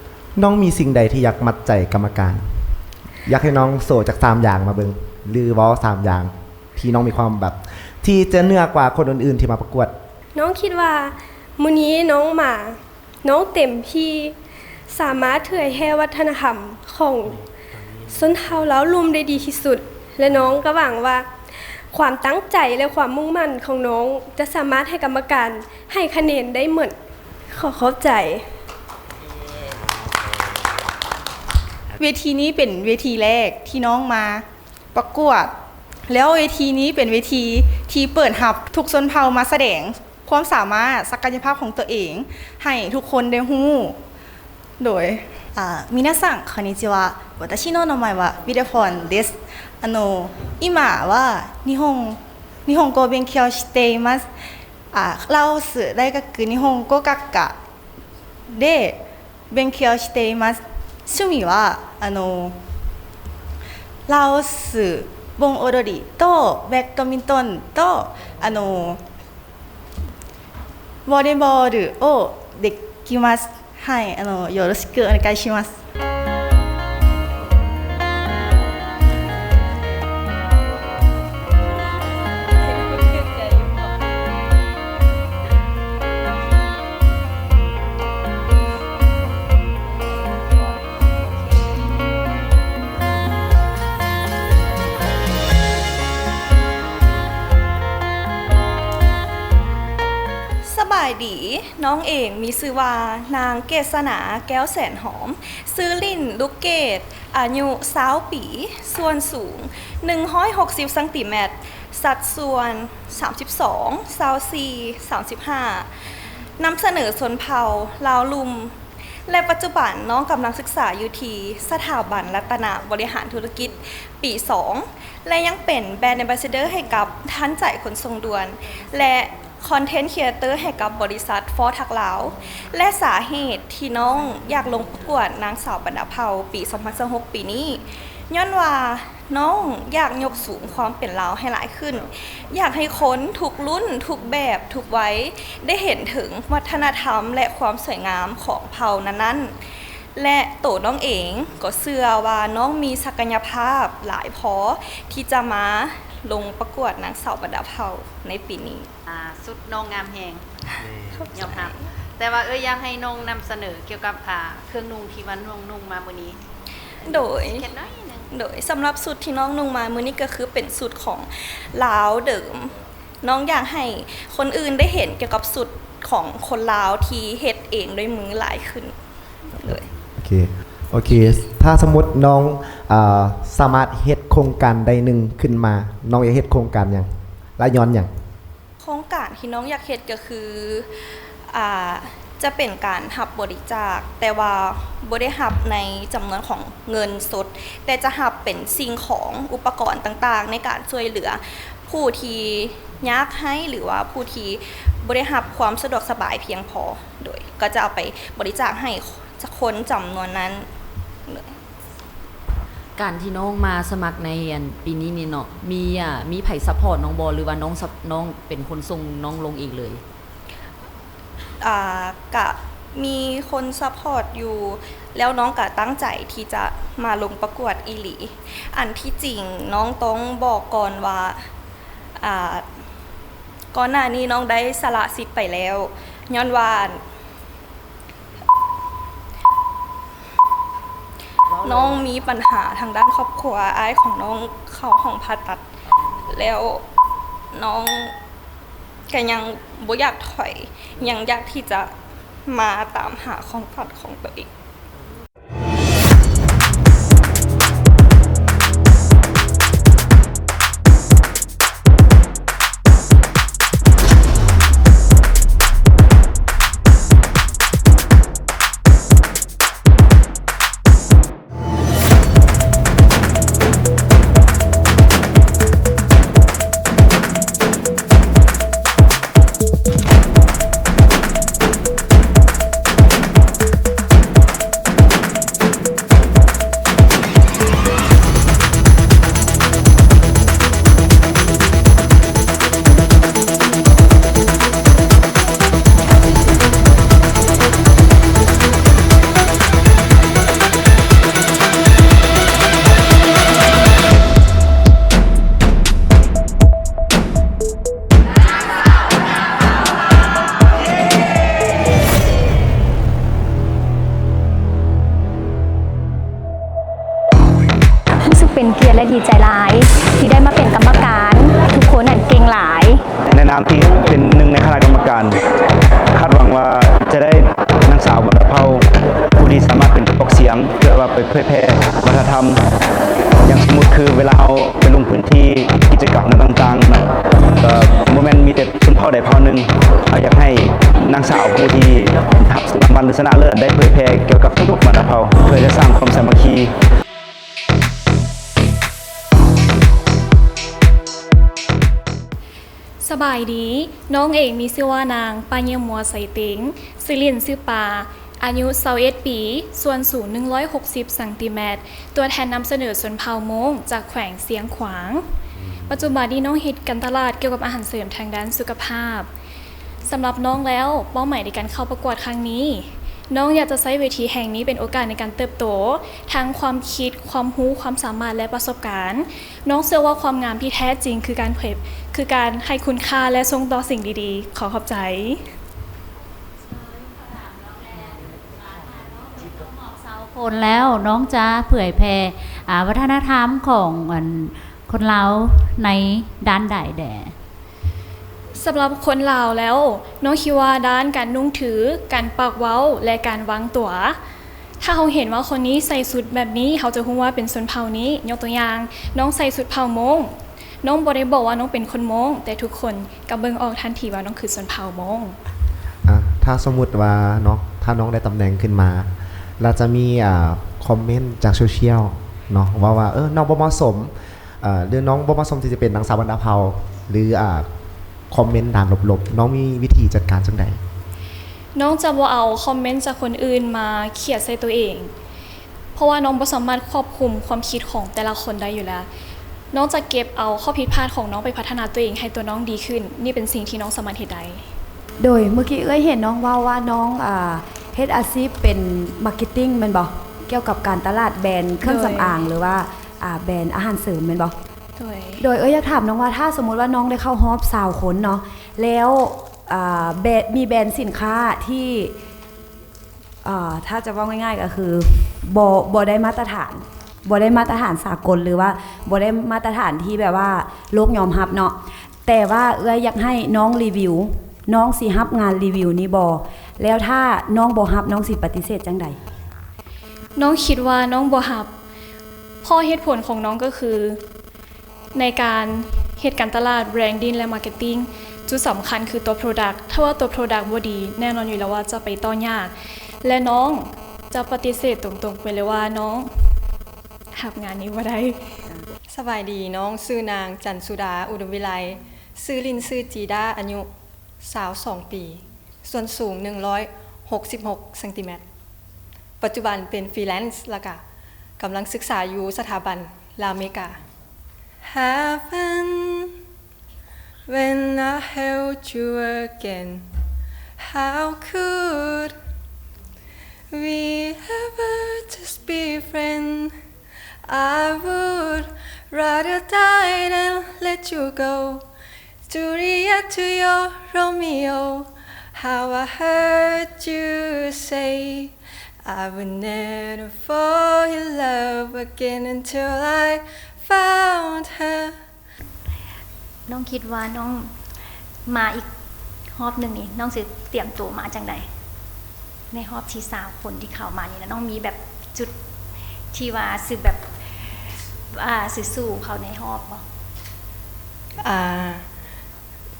ນ້ອງມີສິ່ງໃດທີ່ຢາກມັດໃຈກຳມະການ? ຢາກໃຫ້ນ້ອງໂຊຈັກສາມຢ່າງມາເບິ່ງ ຫຼື ເວົ້າສາມຢ່າງທີ່ນ້ອງມີຄວາມແບບ ທີ່ຈະເໜືອກວ່າຄົນອື່ນໆທີ່ມາປະກວດ. ນ້ອງຄິດວ່າມື້ນີ້ນ້ອງມາ ນ້ອງເຕັມທີ່ ສາມາດເຜີຍແຜ່ວັດທະນະທຳຂອງຊົນເຜົ່າລາວລຸ່ມໄດ້ດີທີ່ສຸດ ແລະ ນ້ອງກໍຫວັງວ່າຄວາມຕັ້ງໃຈ ແລະ ຄວາມມຸ່ງໝັ້ນຂອງນ້ອງຈະສາມາດໃຫ້ກຳມະການໃຫ້ຄະແນນໄດ້ໝົດ. ຂໍຂອບໃຈ. ເວທີນີ້ເປັນເວທີແລກທີ່ນ້ອງມາປະກວດ ແລ້ວເວທີນີ້ເປັນເວທີທີ່ເປີດຮັບທຸກຊົນເຜົ່າມາສະແດງ ຄວາມສາມາດ, ສັກກະຍະພາບຂອງຕົວເອງໃຫ້ທຸກຄົນໄດ້ຮູ້. ໂດຍ. あ、皆さん、こんにちは。私の名前はウィルフォンです。あの、今は日本、日本語を勉強しています。あ、ラオス大学日本語学科で勉強しています。趣味は、あの、ラオス盆踊りと、バドミントンと、あの、ボリボールをできます。はい、あの、よろしくお願いします。 ສະບາຍດີ, ນ້ອງເອງມີຊື່ວ່າ ນາງ ເກດສະໜາ ແກ້ວແສນຫອມ, ຊື່ຫຼິ້ນ ລູກເກດ, ອາຍຸ ຊາວປີ, ສ່ວນສູງ ໜຶ່ງຮ້ອຍຫົກສິບຊັງຕີແມັດ, ສັດສ່ວນ ສາມສິບສອງ ຊາວສີ່ ສາມສິບຫ້າ, ນຳສະເໜີຊົນເຜົ່າລາວລຸ່ມ ແລະ ປັດຈຸບັນນ້ອງກຳລັງສຶກສາຢູ່ທີ່ສະຖາບັນລັດຕະນະບໍລິຫານທຸລະກິດປີສອງ ແລະ ຍັງເປັນແບຣນແອມບາສເຊເດີໃຫ້ກັບທ່ານໃຈຂົນສົ່ງດ່ວນ ແລະ Content Creator ໃຫ້ກັບບໍລິສັດ Fortac ລາວ ແລະ ສາເຫດທີ່ນ້ອງຢາກລົງປະກວດນາງສາວບັນດາເຜົ່າປີສອງພັນຊາວຫົກປີນີ້ ຍ້ອນວ່ານ້ອງຢາກຍົກສູງຄວາມເປັນລາວໃຫ້ຫຼາຍຂຶ້ນ, ຢາກໃຫ້ຄົນທຸກລຸ້ນ, ທຸກແບບ, ທຸກໄວ ໄດ້ເຫັນເຖິງວັດທະນະທຳ ແລະ ຄວາມສວຍງາມຂອງເຜົ່ານັ້ນໆ ແລະ ໂຕນ້ອງເອງກໍເຊື່ອວ່ານ້ອງມີສັກກະຍະພາບຫຼາຍພໍທີ່ຈະມາລົງປະກວດນາງສາວບັນດາເຜົ່າໃນປີນີ້. ອ່າ ຊຸດນ້ອງງາມແຮງ ແມ່ນ ຍອມຮັບ. ແຕ່ວ່າເອື້ອຍຢາກໃຫ້ນ້ອງນຳສະເໜີກ່ຽວກັບ ອ່າ ເຄື່ອງນຸ່ງທີ່ວ່ານ້ອງນຸ່ງມາມື້ນີ້. ໂດຍ ຊິເຮັດໜ້ອຍໜຶ່ງ. ໂດຍ ສຳລັບຊຸດທີ່ນ້ອງນຸ່ງມາມື້ນີ້ກໍຄືເປັນຊຸດຂອງລາວເດີມ. ນ້ອງຢາກໃຫ້ຄົນອື່ນໄດ້ເຫັນກ່ຽວກັບຊຸດຂອງຄົນລາວທີ່ເຮັດເອງດ້ວຍມືຫຼາຍຂຶ້ນ. ໂດຍ ໂອເຄ ໂອເຄ ຖ້າສົມມຸດນ້ອງ ເອີ ສາມາດເຮັດໂຄງການໃດໜຶ່ງຂຶ້ນມາ ນ້ອງຢາກເຮັດໂຄງການຫຍັງ ແລະ ຍ້ອນຫຍັງ? ໂຄງການທີ່ນ້ອງຢາກເຮັດກໍຄື ອ່າ ຈະເປັນການຮັບບໍລິຈາກ ແຕ່ວ່າບໍ່ໄດ້ຮັບໃນຈຳນວນຂອງເງິນສົດ ແຕ່ຈະຮັບເປັນສິ່ງຂອງ ອຸປະກອນຕ່າງໆ ໃນການຊ່ວຍເຫຼືອຜູ້ທີ່ຍາກໄຮ້ ຫຼືວ່າຜູ້ທີ່ບໍ່ໄດ້ຮັບຄວາມສະດວກສະບາຍພຽງພໍ ໂດຍ ກໍຈະເອົາໄປບໍລິຈາກໃຫ້ຄົນຈຳນວນນັ້ນ. ການທີ່ນ້ອງມາສະໝັກໃນ ອັນ ປີນີ້ນີ້ເນາະ ມີ ອ່າ ມີໃຜຊັບພອດນ້ອງບໍ່ ຫຼືວ່ານ້ອງ ນ້ອງເປັນຄົນສົ່ງນ້ອງລົງເອງເລີຍ? ອ່າ ກະມີຄົນຊັບພອດຢູ່ ແລ້ວນ້ອງກະຕັ້ງໃຈທີ່ຈະມາລົງປະກວດອີ່ຫຼີ. ອັນທີ່ຈິງນ້ອງຕ້ອງບອກກ່ອນວ່າ ອ່າ ກ່ອນໜ້ານີ້ນ້ອງໄດ້ສະຫຼະສິດໄປແລ້ວ ຍ້ອນວ່າ ນ້ອງມີບັນຫາທາງດ້ານຄອບຄົວ, ອ້າຍຂອງນ້ອງເຂົ້າຫ້ອງຜ່າຕັດ ແລ້ວນ້ອງກະຍັງບໍ່ຢາກຖອຍ, ຍັງຢາກທີ່ຈະມາຕາມຫາຄວາມຝັນຂອງຕົວເອງ. ຮູ້ສຶກເປັນກຽດ ແລະ ດີໃຈຫຼາຍທີ່ໄດ້ມາເປັນກຳມະການ. ທຸກຄົນນັ້ນເກັ່ງຫຼາຍ. ໃນນາມທີ່ເປັນໜຶ່ງໃນຄະນະກຳມະການ, ຄາດຫວັງວ່າຈະໄດ້ນາງສາວບັນດາເຜົ່າ ຜູ້ທີ່ສາມາດເປັນກະບອກສຽງ ເພື່ອວ່າໄປເຜີຍແຜ່ວັດທະນະທຳ. ຢ່າງສົມມຸດຄືເວລາເຮົາໄປລົງພື້ນທີ່ ກິດຈະກຳຕ່າງໆເນາະ, ກໍບໍ່ແມ່ນມີແຕ່ຊົນເຜົ່າໃດເຜົ່າໜຶ່ງ. ເຮົາຢາກໃຫ້ນາງສາວຜູ້ທີ່ຮັບລາງວັນ ຫຼື ຊະນະເລີດ ໄດ້ເຜີຍແຜ່ກ່ຽວກັບທຸກໆບັນດາເຜົ່າ ເພື່ອຈະສ້າງຄວາມສາມັກຄີ. ສະບາຍດີ, ນ້ອງເອງມີຊື່ວ່ານາງ ປາຍຽມມົວ ໄຊເຕັງ, ຊື່ຫຼິ້ນຊື່ປາ, ອາຍຸຊາວເອັດປີ, ສ່ວນສູງໜຶ່ງຮ້ອຍຫົກສິບຊັງຕີແມັດ, ຕົວແທນນຳສະເໜີຊົນເຜົ່າມົ້ງຈາກແຂວງຊຽງຂວາງ. ປັດຈຸບັນນີ້ນ້ອງເຮັດການຕະຫຼາດກ່ຽວກັບອາຫານເສີມທາງດ້ານສຸຂະພາບ. ສຳລັບນ້ອງແລ້ວ, ເປົ້າໝາຍໃນການເຂົ້າປະກວດຄັ້ງນີ້, ນ້ອງຢາກຈະໃຊ້ເວທີແຫ່ງນີ້ເປັນໂອກາດໃນການເຕີບໂຕ ທັງຄວາມຄິດ, ຄວາມຮູ້, ຄວາມສາມາດ ແລະ ປະສົບການ. ນ້ອງເຊື່ອວ່າຄວາມງາມທີ່ແທ້ຈິງຄືການເຜີຍ, ຄືການໃຫ້ຄຸນຄ່າ ແລະ ສົ່ງຕໍ່ສິ່ງດີໆ. ຂໍຂອບໃຈ. ຄົນແລ້ວ ນ້ອງຈະເຜີຍແຜ່ ອາ ວັດທະນະທຳຂອງ ອັນ ຄົນລາວໃນດ້ານໃດແດ່? ສຳລັບຄົນລາວແລ້ວ, ນ້ອງຄິດວ່າດ້ານການນຸ່ງຖື, ການປາກເວົ້າ ແລະ ການວາງຕົວ. ຖ້າເຮົາເຫັນວ່າຄົນນີ້ໃສ່ຊຸດແບບນີ້, ເຮົາຈະຮູ້ວ່າເປັນຊົນເຜົ່ານີ້. ຍົກຕົວຢ່າງ, ນ້ອງໃສ່ຊຸດເຜົ່າມົ້ງ. ນ້ອງບໍ່ໄດ້ບອກວ່ານ້ອງເປັນຄົນມົ້ງ, ແຕ່ທຸກຄົນກໍເບິ່ງອອກທັນທີວ່ານ້ອງຄືຊົນເຜົ່າມົ້ງ. ອາ ຖ້າສົມມຸດວ່າເນາະ, ຖ້ານ້ອງໄດ້ຕຳແໜ່ງຂຶ້ນມາ ແລ້ວຈະມີ ອາ ຄອມເມັນຈາກໂຊຊຽວເນາະ ເວົ້າວ່າ ເອີ ນ້ອງບໍ່ເໝາະສົມ ອາ ຫຼື ນ້ອງບໍ່ເໝາະສົມທີ່ຈະເປັນນາງສາວບັນດາເຜົ່າ ຫຼື ອາ ຄອມເມັນດ້ານລົບໆ ນ້ອງມີວິທີຈັດການຈັ່ງໃດ? ນ້ອງຈະບໍ່ເອົາຄອມເມັນຈາກຄົນອື່ນມາຂຽນໃສ່ຕົວເອງ ເພາະວ່ານ້ອງບໍ່ສາມາດຄວບຄຸມຄວາມຄິດຂອງແຕ່ລະຄົນໄດ້ຢູ່ແລ້ວ. ນ້ອງຈະເກັບເອົາຂໍ້ຜິດພາດຂອງນ້ອງໄປພັດທະນາຕົວເອງໃຫ້ຕົວນ້ອງດີຂຶ້ນ. ນີ້ເປັນສິ່ງທີ່ນ້ອງສາມາດເຮັດໄດ້. ໂດຍເມື່ອກີ້ເອື້ອຍເຫັນນ້ອງເວົ້າວ່ານ້ອງ ອ່າ ເຮັດອາຊີບເປັນ marketing ແມ່ນບໍ່? ກ່ຽວກັບການຕະຫຼາດແບຣນເຄື່ອງສຳອາງ ໂດຍ ຫຼືວ່າ ອ່າ ແບຣນອາຫານເສີມແມ່ນບໍ່? ໂດຍ ໂດຍເອື້ອຍຢາກຖາມນ້ອງວ່າ ຖ້າສົມມຸດວ່ານ້ອງໄດ້ເຂົ້າຮອບຊາວຄົນເນາະ ແລ້ວ ອ່າ ແບຣນ ມີແບຣນສິນຄ້າທີ່ ອ່າ ຖ້າຈະເວົ້າງ່າຍໆ ກໍຄືບໍ່ ບໍ່ໄດ້ມາດຕະຖານ ບໍ່ໄດ້ມາດຕະຖານສາກົນ ຫຼືວ່າບໍ່ໄດ້ມາດຕະຖານທີ່ແບບວ່າໂລກຍອມຮັບເນາະ ແຕ່ວ່າເອື້ອຍຢາກໃຫ້ນ້ອງຣີວິວ ນ້ອງຊິຮັບງານຣີວິວນີ້ບໍ່? ແລ້ວຖ້ານ້ອງບໍ່ຮັບ ນ້ອງຊິປະຕິເສດຈັ່ງໃດ? ນ້ອງຄິດວ່ານ້ອງບໍ່ຮັບ ເພາະເຫດຜົນຂອງນ້ອງກໍຄື ໃນການເຮັດການຕະຫຼາດ branding ແລະ marketing ຈຸດສຳຄັນຄືຕົວ product ຖ້າວ່າຕົວ product ບໍ່ດີ ແນ່ນອນຢູ່ແລ້ວວ່າຈະໄປຕໍ່ຍາກ ແລະ ນ້ອງຈະປະຕິເສດຕົງໆ ໄປເລີຍວ່ານ້ອງຮັບງານນີ້ບໍ່ໄດ້. ສະບາຍດີ ນ້ອງຊື່ນາງ ຈັນສຸດາ ອຸດົມວິໄລ ຊື່ຫຼິ້ນຊື່ຈີດາ ອາຍຸຊາວສອງປີ ສ່ວນສູງໜຶ່ງຮ້ອຍຫົກສິບຫົກເຊັນຕີແມັດ. ປັດຈຸບັນເປັນ freelance ແລ້ວກະກຳລັງສຶກສາຢູ່ສະຖາບັນລາວເມກາ. Heaven, when I held you again, how could we ever just be friends? I would rather die than let you go. Juliet to your Romeo, how I heard you say, I would never fall in love again until I found her. ນ້ອງຄິດວ່ານ້ອງມາອີກຮອບໜຶ່ງນີ້ ນ້ອງຊິຕຽມໂຕມາຈັ່ງໃດ? ໃນຮອບທີ່ຊາວຄົນທີ່ເຂົ້າມານີ້ນະ ນ້ອງມີແບບຈຸດທີ່ວ່າຊິແບບ ອ່າ ຊິສູ້ເຂົ້າໃນຮອບບໍ່? ອ່າ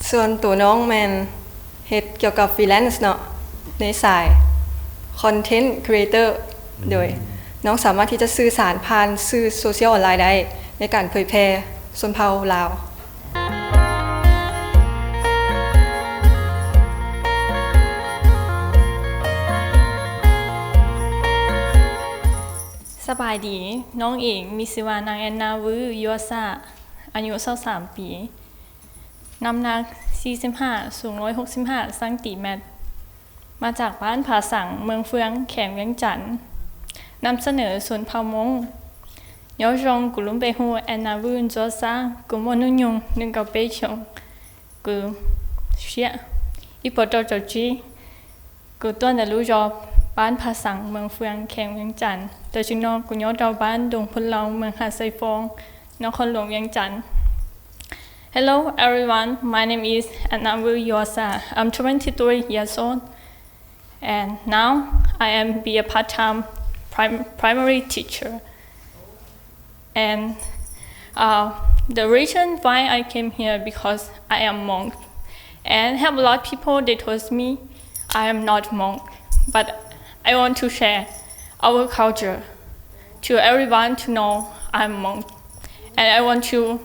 ສ່ວນໂຕນ້ອງແມ່ນເຮັດກ່ຽວກັບ freelance ເນາະ ໃນສາຍ content creator ໂດຍນ້ອງສາມາດທີ່ຈະສື່ສານຜ່ານສື່ໂຊຊຽວອອນລາຍໄດ້ ໃນການເຜີຍແຜ່ຊົນເຜົ່າລາວ. ສະບາຍດີ ນ້ອງເອງມີຊື່ວ່ານາງ ແອນນາ ວື ຍົວສາ ອາຍຸຊາວສາມປີ ນ້ຳໜັກສີ່ສິບຫ້າ ສູງຮ້ອຍຫົກສິບຫ້າຊັງຕີແມັດ ມາຈາກບ້ານຜາສັງ ເມືອງເຟືອງ ແຂວງວຽງຈັນ. ນຳສະເໜີຊົນເຜົ່າມົ້ງ. Nyo jong kulumpe hu Anna Vu Njosa, kumo nunung nungkau pechong, ku shia, ipo to to chi, ku tuan da lu jo, ban pa sang, meng fuang, keng meng jan, da jing no, ku nyo dau ban, dong pun lau, meng ha sai fong, no kon long yang jan. Hello everyone, my name is Anna Vu Yosa. I'm twenty-three years old. And now I am be a part-time prim- primary teacher. And uh, the reason why I came here because I am Hmong. And have a lot of people they told me I am not Hmong, but I want to share our culture to everyone to know I'm Hmong. And I want to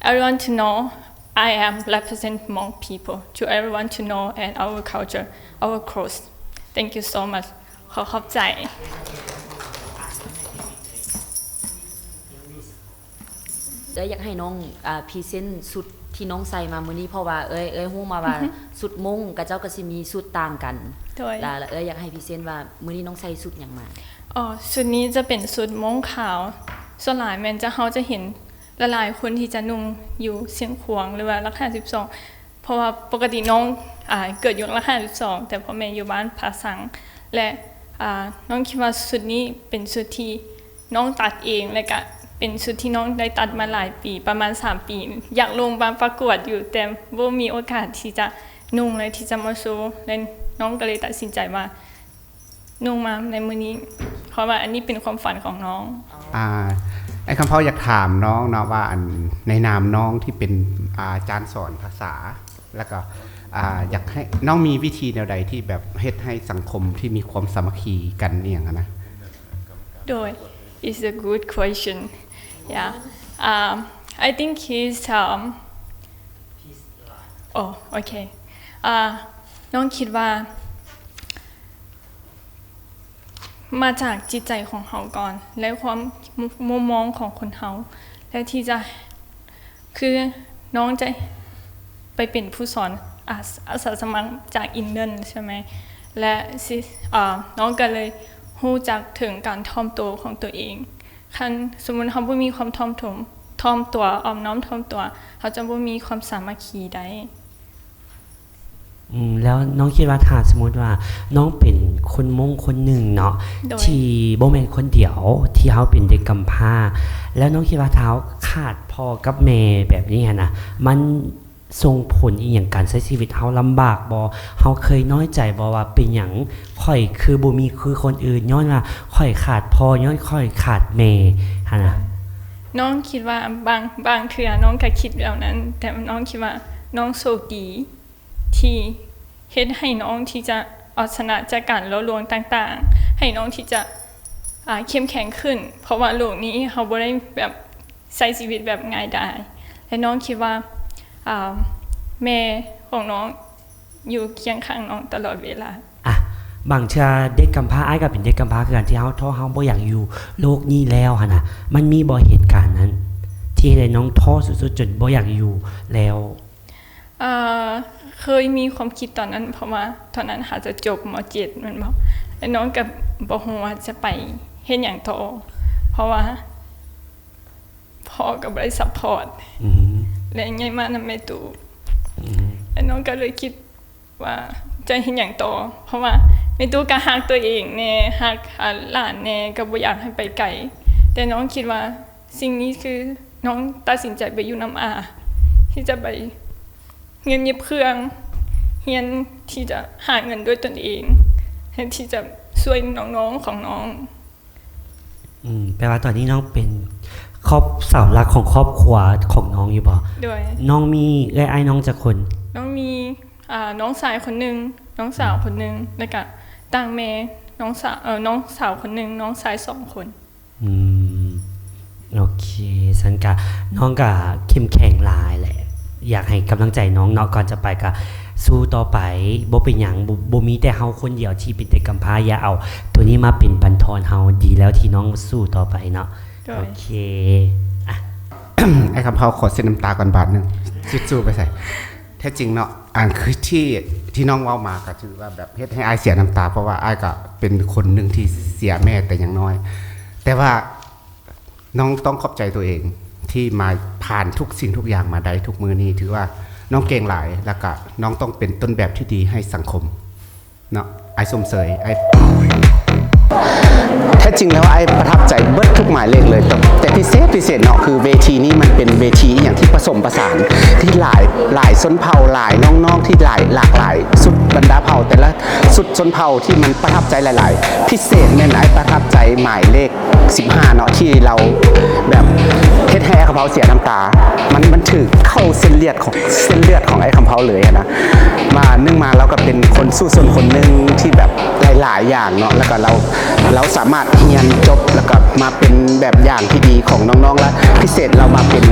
everyone to know I am represent Hmong people to everyone to know and our culture, our clothes. Thank you so much. ຂໍຂອບໃຈ. ເອື້ອຍຢາກໃຫ້ນ້ອງ ອ່າ ພຣີເຊັນຊຸດທີ່ນ້ອງໃສ່ມາມື້ນີ້ ເພາະວ່າເອື້ອຍ ເອື້ອຍຮູ້ມາວ່າ ຊຸດມົ້ງເຂົາເຈົ້າກໍຊິມີຊຸດຕ່າງກັນ. ໂດຍ ລະເອື້ອຍຢາກໃຫ້ພຣີເຊັນວ່າມື້ນີ້ນ້ອງໃສ່ຊຸດຫຍັງມາ? ອໍ ຊຸດນີ້ຈະເປັນຊຸດມົ້ງຂາວ. ສ່ວນຫຼາຍແມ່ນຈະ ເຮົາຈະເຫັນ ຫຼາຍໆຄົນທີ່ຈະນຸ່ງຢູ່ຊຽງຂວາງ ຫຼືວ່າຫຼັກຫ້າສິບສອງ ເພາະວ່າປົກກະຕິນ້ອງ ອາ ເກີດຢູ່ຫຼັກຫ້າສິບສອງ ແຕ່ພໍ່ແມ່ຢູ່ບ້ານຜາສັງ ແລະ ອາ ນ້ອງຄິດວ່າຊຸດນີ້ເປັນຊຸດທີ່ນ້ອງຕັດເອງ ແລະກະເປັນຊຸດທີ່ນ້ອງໄດ້ຕັດມາຫຼາຍປີ ປະມານສາມປີ ຢາກລົງມາປະກວດຢູ່ ແຕ່ບໍ່ມີໂອກາດທີ່ຈະນຸ່ງ ແລະທີ່ຈະມາໂຊ ແລະນ້ອງກໍເລີຍຕັດສິນໃຈວ່າ ນຸ່ງມາໃນມື້ນີ້ ເພາະວ່າອັນນີ້ເປັນຄວາມຝັນຂອງນ້ອງ. ອ່າ ອ້າຍຄຳເພົາຢາກຖາມນ້ອງເນາະວ່າ ອັນ ໃນນາມນ້ອງທີ່ເປັນ ອາ ອາຈານສອນພາສາ ແລ້ວກໍ ອາ ຢາກໃຫ້ນ້ອງມີວິທີແນວໃດທີ່ແບບເຮັດໃຫ້ສັງຄົມທີ່ມີຄວາມສາມັກຄີກັນອີ່ຫຍັງຫັ້ນນະ? ໂດຍ it's a good question. Yeah. Um, I think he's, um, ໂອ ໂອເຄ ອາ ນ້ອງຄິດວ່າ ມາຈາກຈິດໃຈຂອງເຮົາກ່ອນ ແລະ ຄວາມມຸມມອງຂອງຄົນເຮົາ ແລະ ທີ່ຈະ ຄືນ້ອງຈະໄປເປັນຜູ້ສອນ ອາ ອາສາສະໝັກຈາກອິງແລນໃຊ່ໄໝ ແລະ ຊິ ອາ ນ້ອງກໍເລີຍຮູ້ຈັກເຖິງການຖ່ອມໂຕຂອງຕົວເອງ. ຄັນສົມມຸດເຮົາບໍ່ມີຄວາມຖ່ອມໂຕ ຖ່ອມຕົວ ອ່ອນນ້ອມຖ່ອມຕົວ ເຮົາຈະບໍ່ມີຄວາມສາມັກຄີໄດ້. ອືມ ແລ້ວນ້ອງຄິດວ່າ ຖ້າສົມມຸດວ່ານ້ອງເປັນຄົນມົ້ງຄົນໜຶ່ງເນາະ ໂດຍ ທີ່ບໍ່ແມ່ນຄົນດຽວ ທີ່ເຮົາເປັນເດັກກຳພ້າ ແລ້ວນ້ອງຄິດວ່າ ຖ້າເຮົາຂາດພໍ່ກັບແມ່ແບບນີ້ຫັ້ນນະ ມັນສົ່ງຜົນອີ່ຫຍັງ ການໃຊ້ຊີວິດເຮົາລຳບາກບໍ່? ເຮົາເຄີຍນ້ອຍໃຈບໍ່ວ່າ ເປັນຫຍັງຂ້ອຍຄືບໍ່ມີຄືຄົນອື່ນ ຍ້ອນວ່າຂ້ອຍຂາດພໍ່ ຍ້ອນຂ້ອຍຂາດແມ່ຫັ້ນນະ? ນ້ອງຄິດວ່າ ບາງ ບາງເທື່ອນ້ອງກໍຄິດແບບນັ້ນ ແຕ່ນ້ອງຄິດວ່ານ້ອງໂຊກດີ ທີ່ເຮັດໃຫ້ນ້ອງທີ່ຈະເອົາຊະນະຈາກການຫຼໍ່ລວງຕ່າງໆ ໃຫ້ນ້ອງທີ່ຈະ ອາ ເຂັ້ມແຂງຂຶ້ນ ເພາະວ່າໂລກນີ້ເຮົາບໍ່ໄດ້ແບບໃຊ້ຊີວິດແບບງ່າຍດາຍ ແລະ ນ້ອງຄິດວ່າ ອາ ແມ່ຂອງນ້ອງຢູ່ຄຽງຂ້າງນ້ອງຕະຫຼອດເວລາ. ອະ ບາງເທື່ອເດັກກຳພ້າ ອ້າຍກໍເປັນເດັກກຳພ້າຄືກັນ ທີ່ເຮົາທໍ້ ເຮົາບໍ່ຢາກຢູ່ໂລກນີ້ແລ້ວຫັ້ນນະ ມັນມີບໍ່ເຫດການນັ້ນ ທີ່ເຮັດໃຫ້ນ້ອງທໍ້ສຸດໆ ຈົນບໍ່ຢາກຢູ່ແລ້ວ? ເອີ ເຄີຍມີຄວາມຄິດຕອນນັ້ນ ເພາະວ່າຕອນນັ້ນຫາຈະຈົບ ມ.ເຈັດ ແມ່ນບໍ່ ແລ້ວນ້ອງກໍບໍ່ຮູ້ວ່າຈະໄປເຮັດຫຍັງຕໍ່ ເພາະວ່າພໍ່ກໍບໍ່ໄດ້ຊັບພອດ ອືມ ແລະ ໃຫຍ່ມານຳແມ່ຕູ້ ອືມ ແລ້ວນ້ອງກໍເລີຍຄິດວ່າຈະເຮັດຫຍັງຕໍ່ ເພາະວ່າແມ່ຕູ້ກໍຮັກຕົວເອງແດ່ ຮັກ ອາ ຫຼານແດ່ ກໍບໍ່ຢາກໃຫ້ໄປໄກ ແຕ່ນ້ອງຄິດວ່າ ສິ່ງນີ້ຄືນ້ອງຕັດສິນໃຈໄປຢູ່ນຳອາ ທີ່ຈະໄປຮຽນເຢັບເຄື່ອງ ຮຽນທີ່ຈະຫາເງິນດ້ວຍຕົນເອງ ແລະ ທີ່ຈະຊ່ວຍນ້ອງໆຂອງນ້ອງ. ອືມ ແປວ່າຕອນນີ້ນ້ອງເປັນຄອບ ເສົາຫຼັກຂອງຄອບຄົວຂອງນ້ອງຢູ່ບໍ່? ໂດຍ. ນ້ອງມີເອື້ອຍອ້າຍນ້ອງຈັກຄົນ? ນ້ອງມີ ອາ ນ້ອງຊາຍຄົນໜຶ່ງ ນ້ອງສາວຄົນໜຶ່ງ ແລ້ວກະຕ່າງແມ່ ນ້ອງສາວ ເອີ ນ້ອງສາວຄົນໜຶ່ງ ນ້ອງຊາຍສອງຄົນ. ອືມ ໂອເຄ ຊັ້ນກະ ນ້ອງກະເຂັ້ມແຂງຫຼາຍແຫຼະ ຢາກໃຫ້ກຳລັງໃຈນ້ອງເນາະ ກ່ອນຈະໄປກະສູ້ຕໍ່ໄປ ບໍ່ເປັນຫຍັງ ບໍ່ ບໍ່ມີແຕ່ເຮົາຄົນດຽວທີ່ເປັນເດັກກຳພ້າ ຢ່າເອົາໂຕນີ້ມາເປັນບັນທອນເຮົາ ດີແລ້ວທີ່ນ້ອງສູ້ຕໍ່ໄປເນາະ. ໂດຍ. ໂອເຄ ອະ ອ້າຍຄຳເພົາ ຂໍເຊັດນ້ຳຕາກ່ອນບາດໜຶ່ງ ຊິສູ້ໄປໃສ? ແທ້ຈິງເນາະ ອັນຄືທີ່ ທີ່ນ້ອງເວົ້າມາກໍຖືວ່າແບບເຮັດໃຫ້ອ້າຍເສຍນ້ຳຕາ ເພາະວ່າອ້າຍກໍເປັນຄົນໜຶ່ງທີ່ເສຍແມ່ແຕ່ຍັງນ້ອຍ ແຕ່ວ່ານ້ອງຕ້ອງຂອບໃຈຕົວເອງທີ່ມາຜ່ານທຸກສິ່ງທຸກຢ່າງມາໄດ້ທຸກມື້ນີ້ ຖືວ່ານ້ອງເກັ່ງຫຼາຍ ແລ້ວກໍນ້ອງຕ້ອງເປັນຕົ້ນແບບທີ່ດີໃຫ້ສັງຄົມເນາະ ອ້າຍຊົມເຊີຍ ອ້າຍ. ແທ້ຈິງແລ້ວອ້າຍປະທັບໃຈເບິດທຸກໝາຍເລກເລີຍ ແຕ່ ແຕ່ພິເສດ ພິເສດເນາະ ຄືເວທີນີ້ມັນເປັນເວທີອີ່ຫຍັງທີ່ປະສົມປະສານ ທີ່ຫຼາຍ ຫຼາຍຊົນເຜົ່າ ຫຼາຍນ້ອງໆ ທີ່ຫຼາຍ ຫຼາກຫຼາຍຊຸດບັນດາເຜົ່າ ແຕ່ລະຊຸດຊົນເຜົ່າທີ່ມັນປະທັບໃຈຫຼາຍໆ ພິເສດແມ່ນອ້າຍປະທັບໃຈໝາຍເລກສິບຫ້າເນາະ ທີ່ລາວແບບເຮັດໃຫ້ອ້າຍຄຳເພົາເສຍນ້ຳຕາ ມັນ ມັນຖືກເຂົ້າເສັ້ນເລືອດຂອງ ເສັ້ນເລືອດຂອງອ້າຍຄຳເພົາເລີຍນະ ວ່າໜຶ່ງມາລາວກໍເປັນຄົນສູ້ຊົນຄົນໜຶ່ງທີ່ແບບ ຫຼາຍໆຢ່າງເນາະ ແລ້ວກໍລາວ ລາວສາມາດຮຽນຈົບ ແລ້ວກໍມາເປັນແບບຢ່າງທີ່ດີຂອງນ້ອງໆ ແລະ ພິເສດລາວມາເປັນ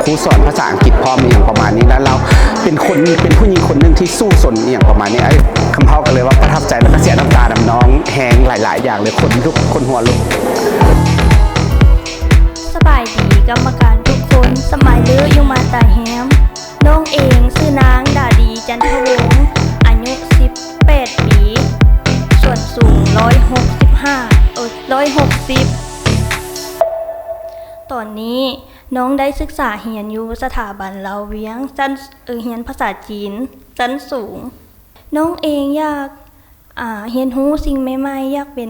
ຄູສອນພາສາອັງກິດພ້ອມ ອີ່ຫຍັງປະມານນີ້ ແລ້ວລາວເປັນຄົນ ເປັນຜູ້ຍິງຄົນໜຶ່ງທີ່ສູ້ຊົນ ອີ່ຫຍັງປະມານນີ້ ອ້າຍຄຳເພົາກໍເລີຍວ່າປະທັບໃຈ ແລ້ວກໍເສຍນ້ຳຕານຳນ້ອງແຮງຫຼາຍໆຢ່າງເລີຍ ຂົນລຸກ ຂົນຫົວລຸກ. ສະບາຍດີກຳມະການທຸກຄົນ ສະບາຍດີຢູ່ມາຕາແຮມ. ນ້ອງເອງຊື່ນາງດາດີ ຈັນທະວົງ ອາຍຸສິບແປດປີ ສ່ວນສູງຮ້ອຍຫົກສິບຫ້າ ເອີ ຮ້ອຍຫົກສິບ. ຕອນນີ້ນ້ອງໄດ້ສຶກສາຮຽນຢູ່ສະຖາບັນລາວວຽງ ຊັ້ນ ເອີ ຮຽນພາສາຈີນຊັ້ນສູງ. ນ້ອງເອງຢາກ ອາ ຮຽນຮູ້ສິ່ງໃໝ່ໆ ຢາກເປັນ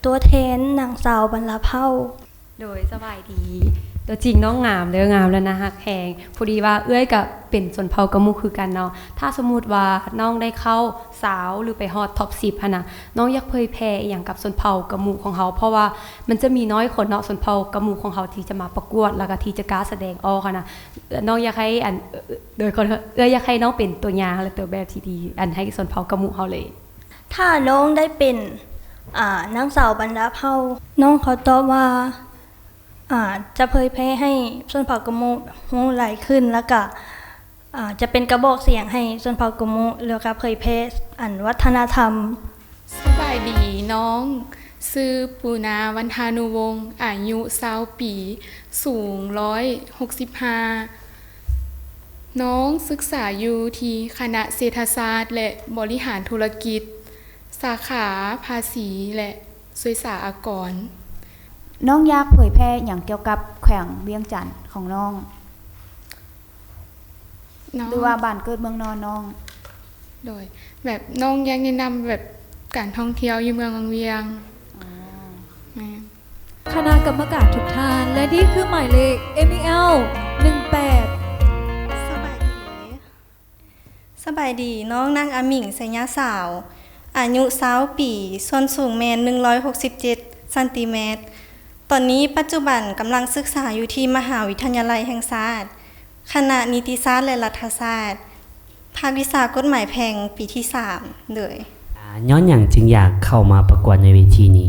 ຕົວແທນນາງສາວບັນດາເຜົ່າ. ໂດຍ ສະບາຍດີ ຕົວຈິງນ້ອງງາມເດີ ງາມແລະໜ້າຮັກແຮງ. ພໍດີວ່າເອື້ອຍກະເປັນຊົນເຜົ່າກະໝູ່ຄືກັນເນາະ. ຖ້າສົມມຸດວ່ານ້ອງໄດ້ເຂົ້າຊາວ ຫຼື ໄປຮອດທັອບສິບຫັ້ນນະ ນ້ອງຢາກເຜີຍແຜ່ອີ່ຫຍັງກັບຊົນເຜົ່າກະໝູ່ຂອງເຮົາ? ເພາະວ່າມັນຈະມີໜ້ອຍຄົນເນາະ ຊົນເຜົ່າກະໝູ່ຂອງເຮົາທີ່ຈະມາປະກວດ ແລ້ວກະທີ່ຈະກ້າສະແດງອອກຫັ້ນນະ. ນ້ອງຢາກໃຫ້ ອັນ ໂດຍ ຂໍໂທດ ເອື້ອຍຢາກໃຫ້ນ້ອງເປັນຕົວຢ່າງ ແລະ ຕົວແບບທີ່ດີ ອັນ ໃຫ້ຊົນເຜົ່າກະໝູ່ເຮົາເລີຍ. ຖ້ານ້ອງໄດ້ເປັນ ອາ ນາງສາວບັນດາເຜົ່າ ນ້ອງຂໍຕອບວ່າ ອາ ຈະເຜີຍແຜ່ໃຫ້ຊົນເຜົ່າກະໝູ່ຮູ້ຫຼາຍຂຶ້ນ ແລ້ວກະ ເອີ ຈະເປັນກະບອກສຽງໃຫ້ຊົນເຜົ່າກຸມຸ ແລ້ວກະເຜີຍແຜ່ອັນວັດທະນະທຳ. ສະບາຍດີ ນ້ອງຊື່ ປູນາ ວັນທານຸວົງ ອາຍຸຊາວປີ ສູງຮ້ອຍຫົກສິບຫ້າ ນ້ອງສຶກສາຢູ່ທີ່ຄະນະເສດຖະສາດ ແລະ ບໍລິຫານທຸລະກິດ ສາຂາພາສີ ແລະ ສຸລິສາອາກອນ. ນ້ອງຢາກເຜີຍແຜ່ຫຍັງກ່ຽວກັບແຂວງວຽງຈັນຂອງນ້ອງ? ຫຼືວ່າບ້ານເກີດເມືອງນອນນ້ອງ? ໂດຍ ແບບນ້ອງຢາກແນະນຳແບບການທ່ອງທ່ຽວຢູ່ເມືອງວັງວຽງ. ອໍ ແມ່ນ. ຄະນະກຳມະການທຸກທ່ານ ແລະ ນີ້ຄືໝາຍເລກ ເອັມອີແອລ ໜຶ່ງແປດ. ສະບາຍດີ ສະບາຍດີ ນ້ອງນາງອາມິງ ໄຊຍະສາວ ອາຍຸຊາວປີ ສ່ວນສູງແມ່ນໜຶ່ງຮ້ອຍຫົກສິບເຈັດຊັນຕີແມັດ. ຕອນນີ້ປັດຈຸບັນກຳລັງສຶກສາຢູ່ທີ່ມະຫາວິທະຍາໄລແຫ່ງຊາດ ຄະນະນິຕິສາດ ແລະ ລັດຖະສາດ ພາກວິຊາກົດໝາຍແພ່ງ ປີທີສາມ. ໂດຍ ອາ ຍ້ອນຫຍັງຈຶ່ງຢາກເຂົ້າມາປະກວດໃນເວທີນີ້?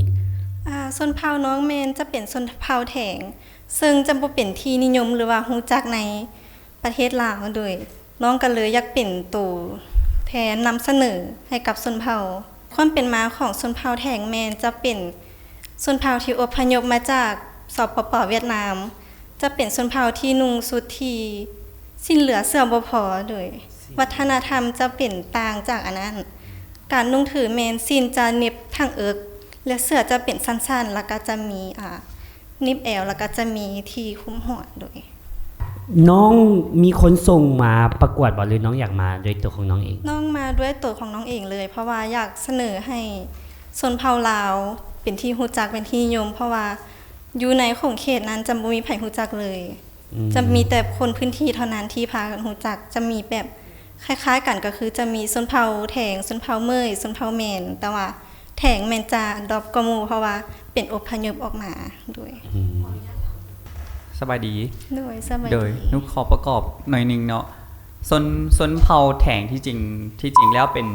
ອາ ຊົນເຜົ່ານ້ອງແມ່ນຈະເປັນຊົນເຜົ່າແຖງ ເຊິ່ງຈະບໍ່ເປັນທີ່ນິຍົມ ຫຼືວ່າຮູ້ຈັກໃນປະເທດລາວ. ໂດຍ ນ້ອງກະເລີຍຢາກເປັນໂຕແທນນຳສະເໜີໃຫ້ກັບຊົນເຜົ່າ. ຄວາມເປັນມາຂອງຊົນເຜົ່າແຖງແມ່ນຈະເປັນຊົນເຜົ່າທີ່ອົບພະຍົບມາຈາກ ສປປ ຫວຽດນາມ. ຈະເປັນຊົນເຜົ່າທີ່ນຸ່ງຊຸດທີ່ສິ້ນເຫຼືອເສື້ອບໍ່ພໍ. ໂດຍ ວັດທະນະທຳຈະເປັນຕ່າງຈາກອັນນັ້ນ. ການນຸ່ງຖືແມ່ນສິ້ນຈະເໜັບທັງເອິກ ແລະ ເສື້ອຈະເປັນສັ້ນໆ ລະກະຈະມີ ອາ ໜັບແອວ ລະກະຈະມີທີ່ຄຸມຫົວ. ໂດຍ ນ້ອງມີຄົນສົ່ງມາປະກວດບໍ່ ຫຼືນ້ອງຢາກມາດ້ວຍໂຕຂອງນ້ອງເອງ? ນ້ອງມາດ້ວຍໂຕຂອງນ້ອງເອງເລີຍ ເພາະວ່າຢາກສະເໜີໃຫ້ຊົນເຜົ່າລາວເປັນທີ່ຮູ້ຈັກ ເປັນທີ່ນິຍົມ ເພາະວ່າຢູ່ໃນຂົງເຂດນັ້ນຈະບໍ່ມີໃຜຮູ້ຈັກເລີຍ. ຈະມີແຕ່ຄົນພື້ນທີ່ເທົ່ານັ້ນທີ່ພາກັນຮູ້ຈັກ. ຈະມີແບບຄ້າຍໆກັນ ກະຄືຈະມີຊົນເຜົ່າແຖງ, ຊົນເຜົ່າເໝີຍ, ຊົນເຜົ່າແມນ, ແຕ່ວ່າແຖງແມ່ນຈະດອບກວ່າໝູ່ ເພາະວ່າເປັນອົບພະຍົບອອກມາ. ໂດຍ ສະບາຍດີ. ໂດຍ ສະບາຍດີ. ໂດຍ ໜູຂໍປະກອບໜ້ອຍໜຶ່ງເນາະ. ຊົນ ຊົນເຜົ່າແຖງທີ່ຈິງ ທີ່ຈິງແລ້ວເປັນ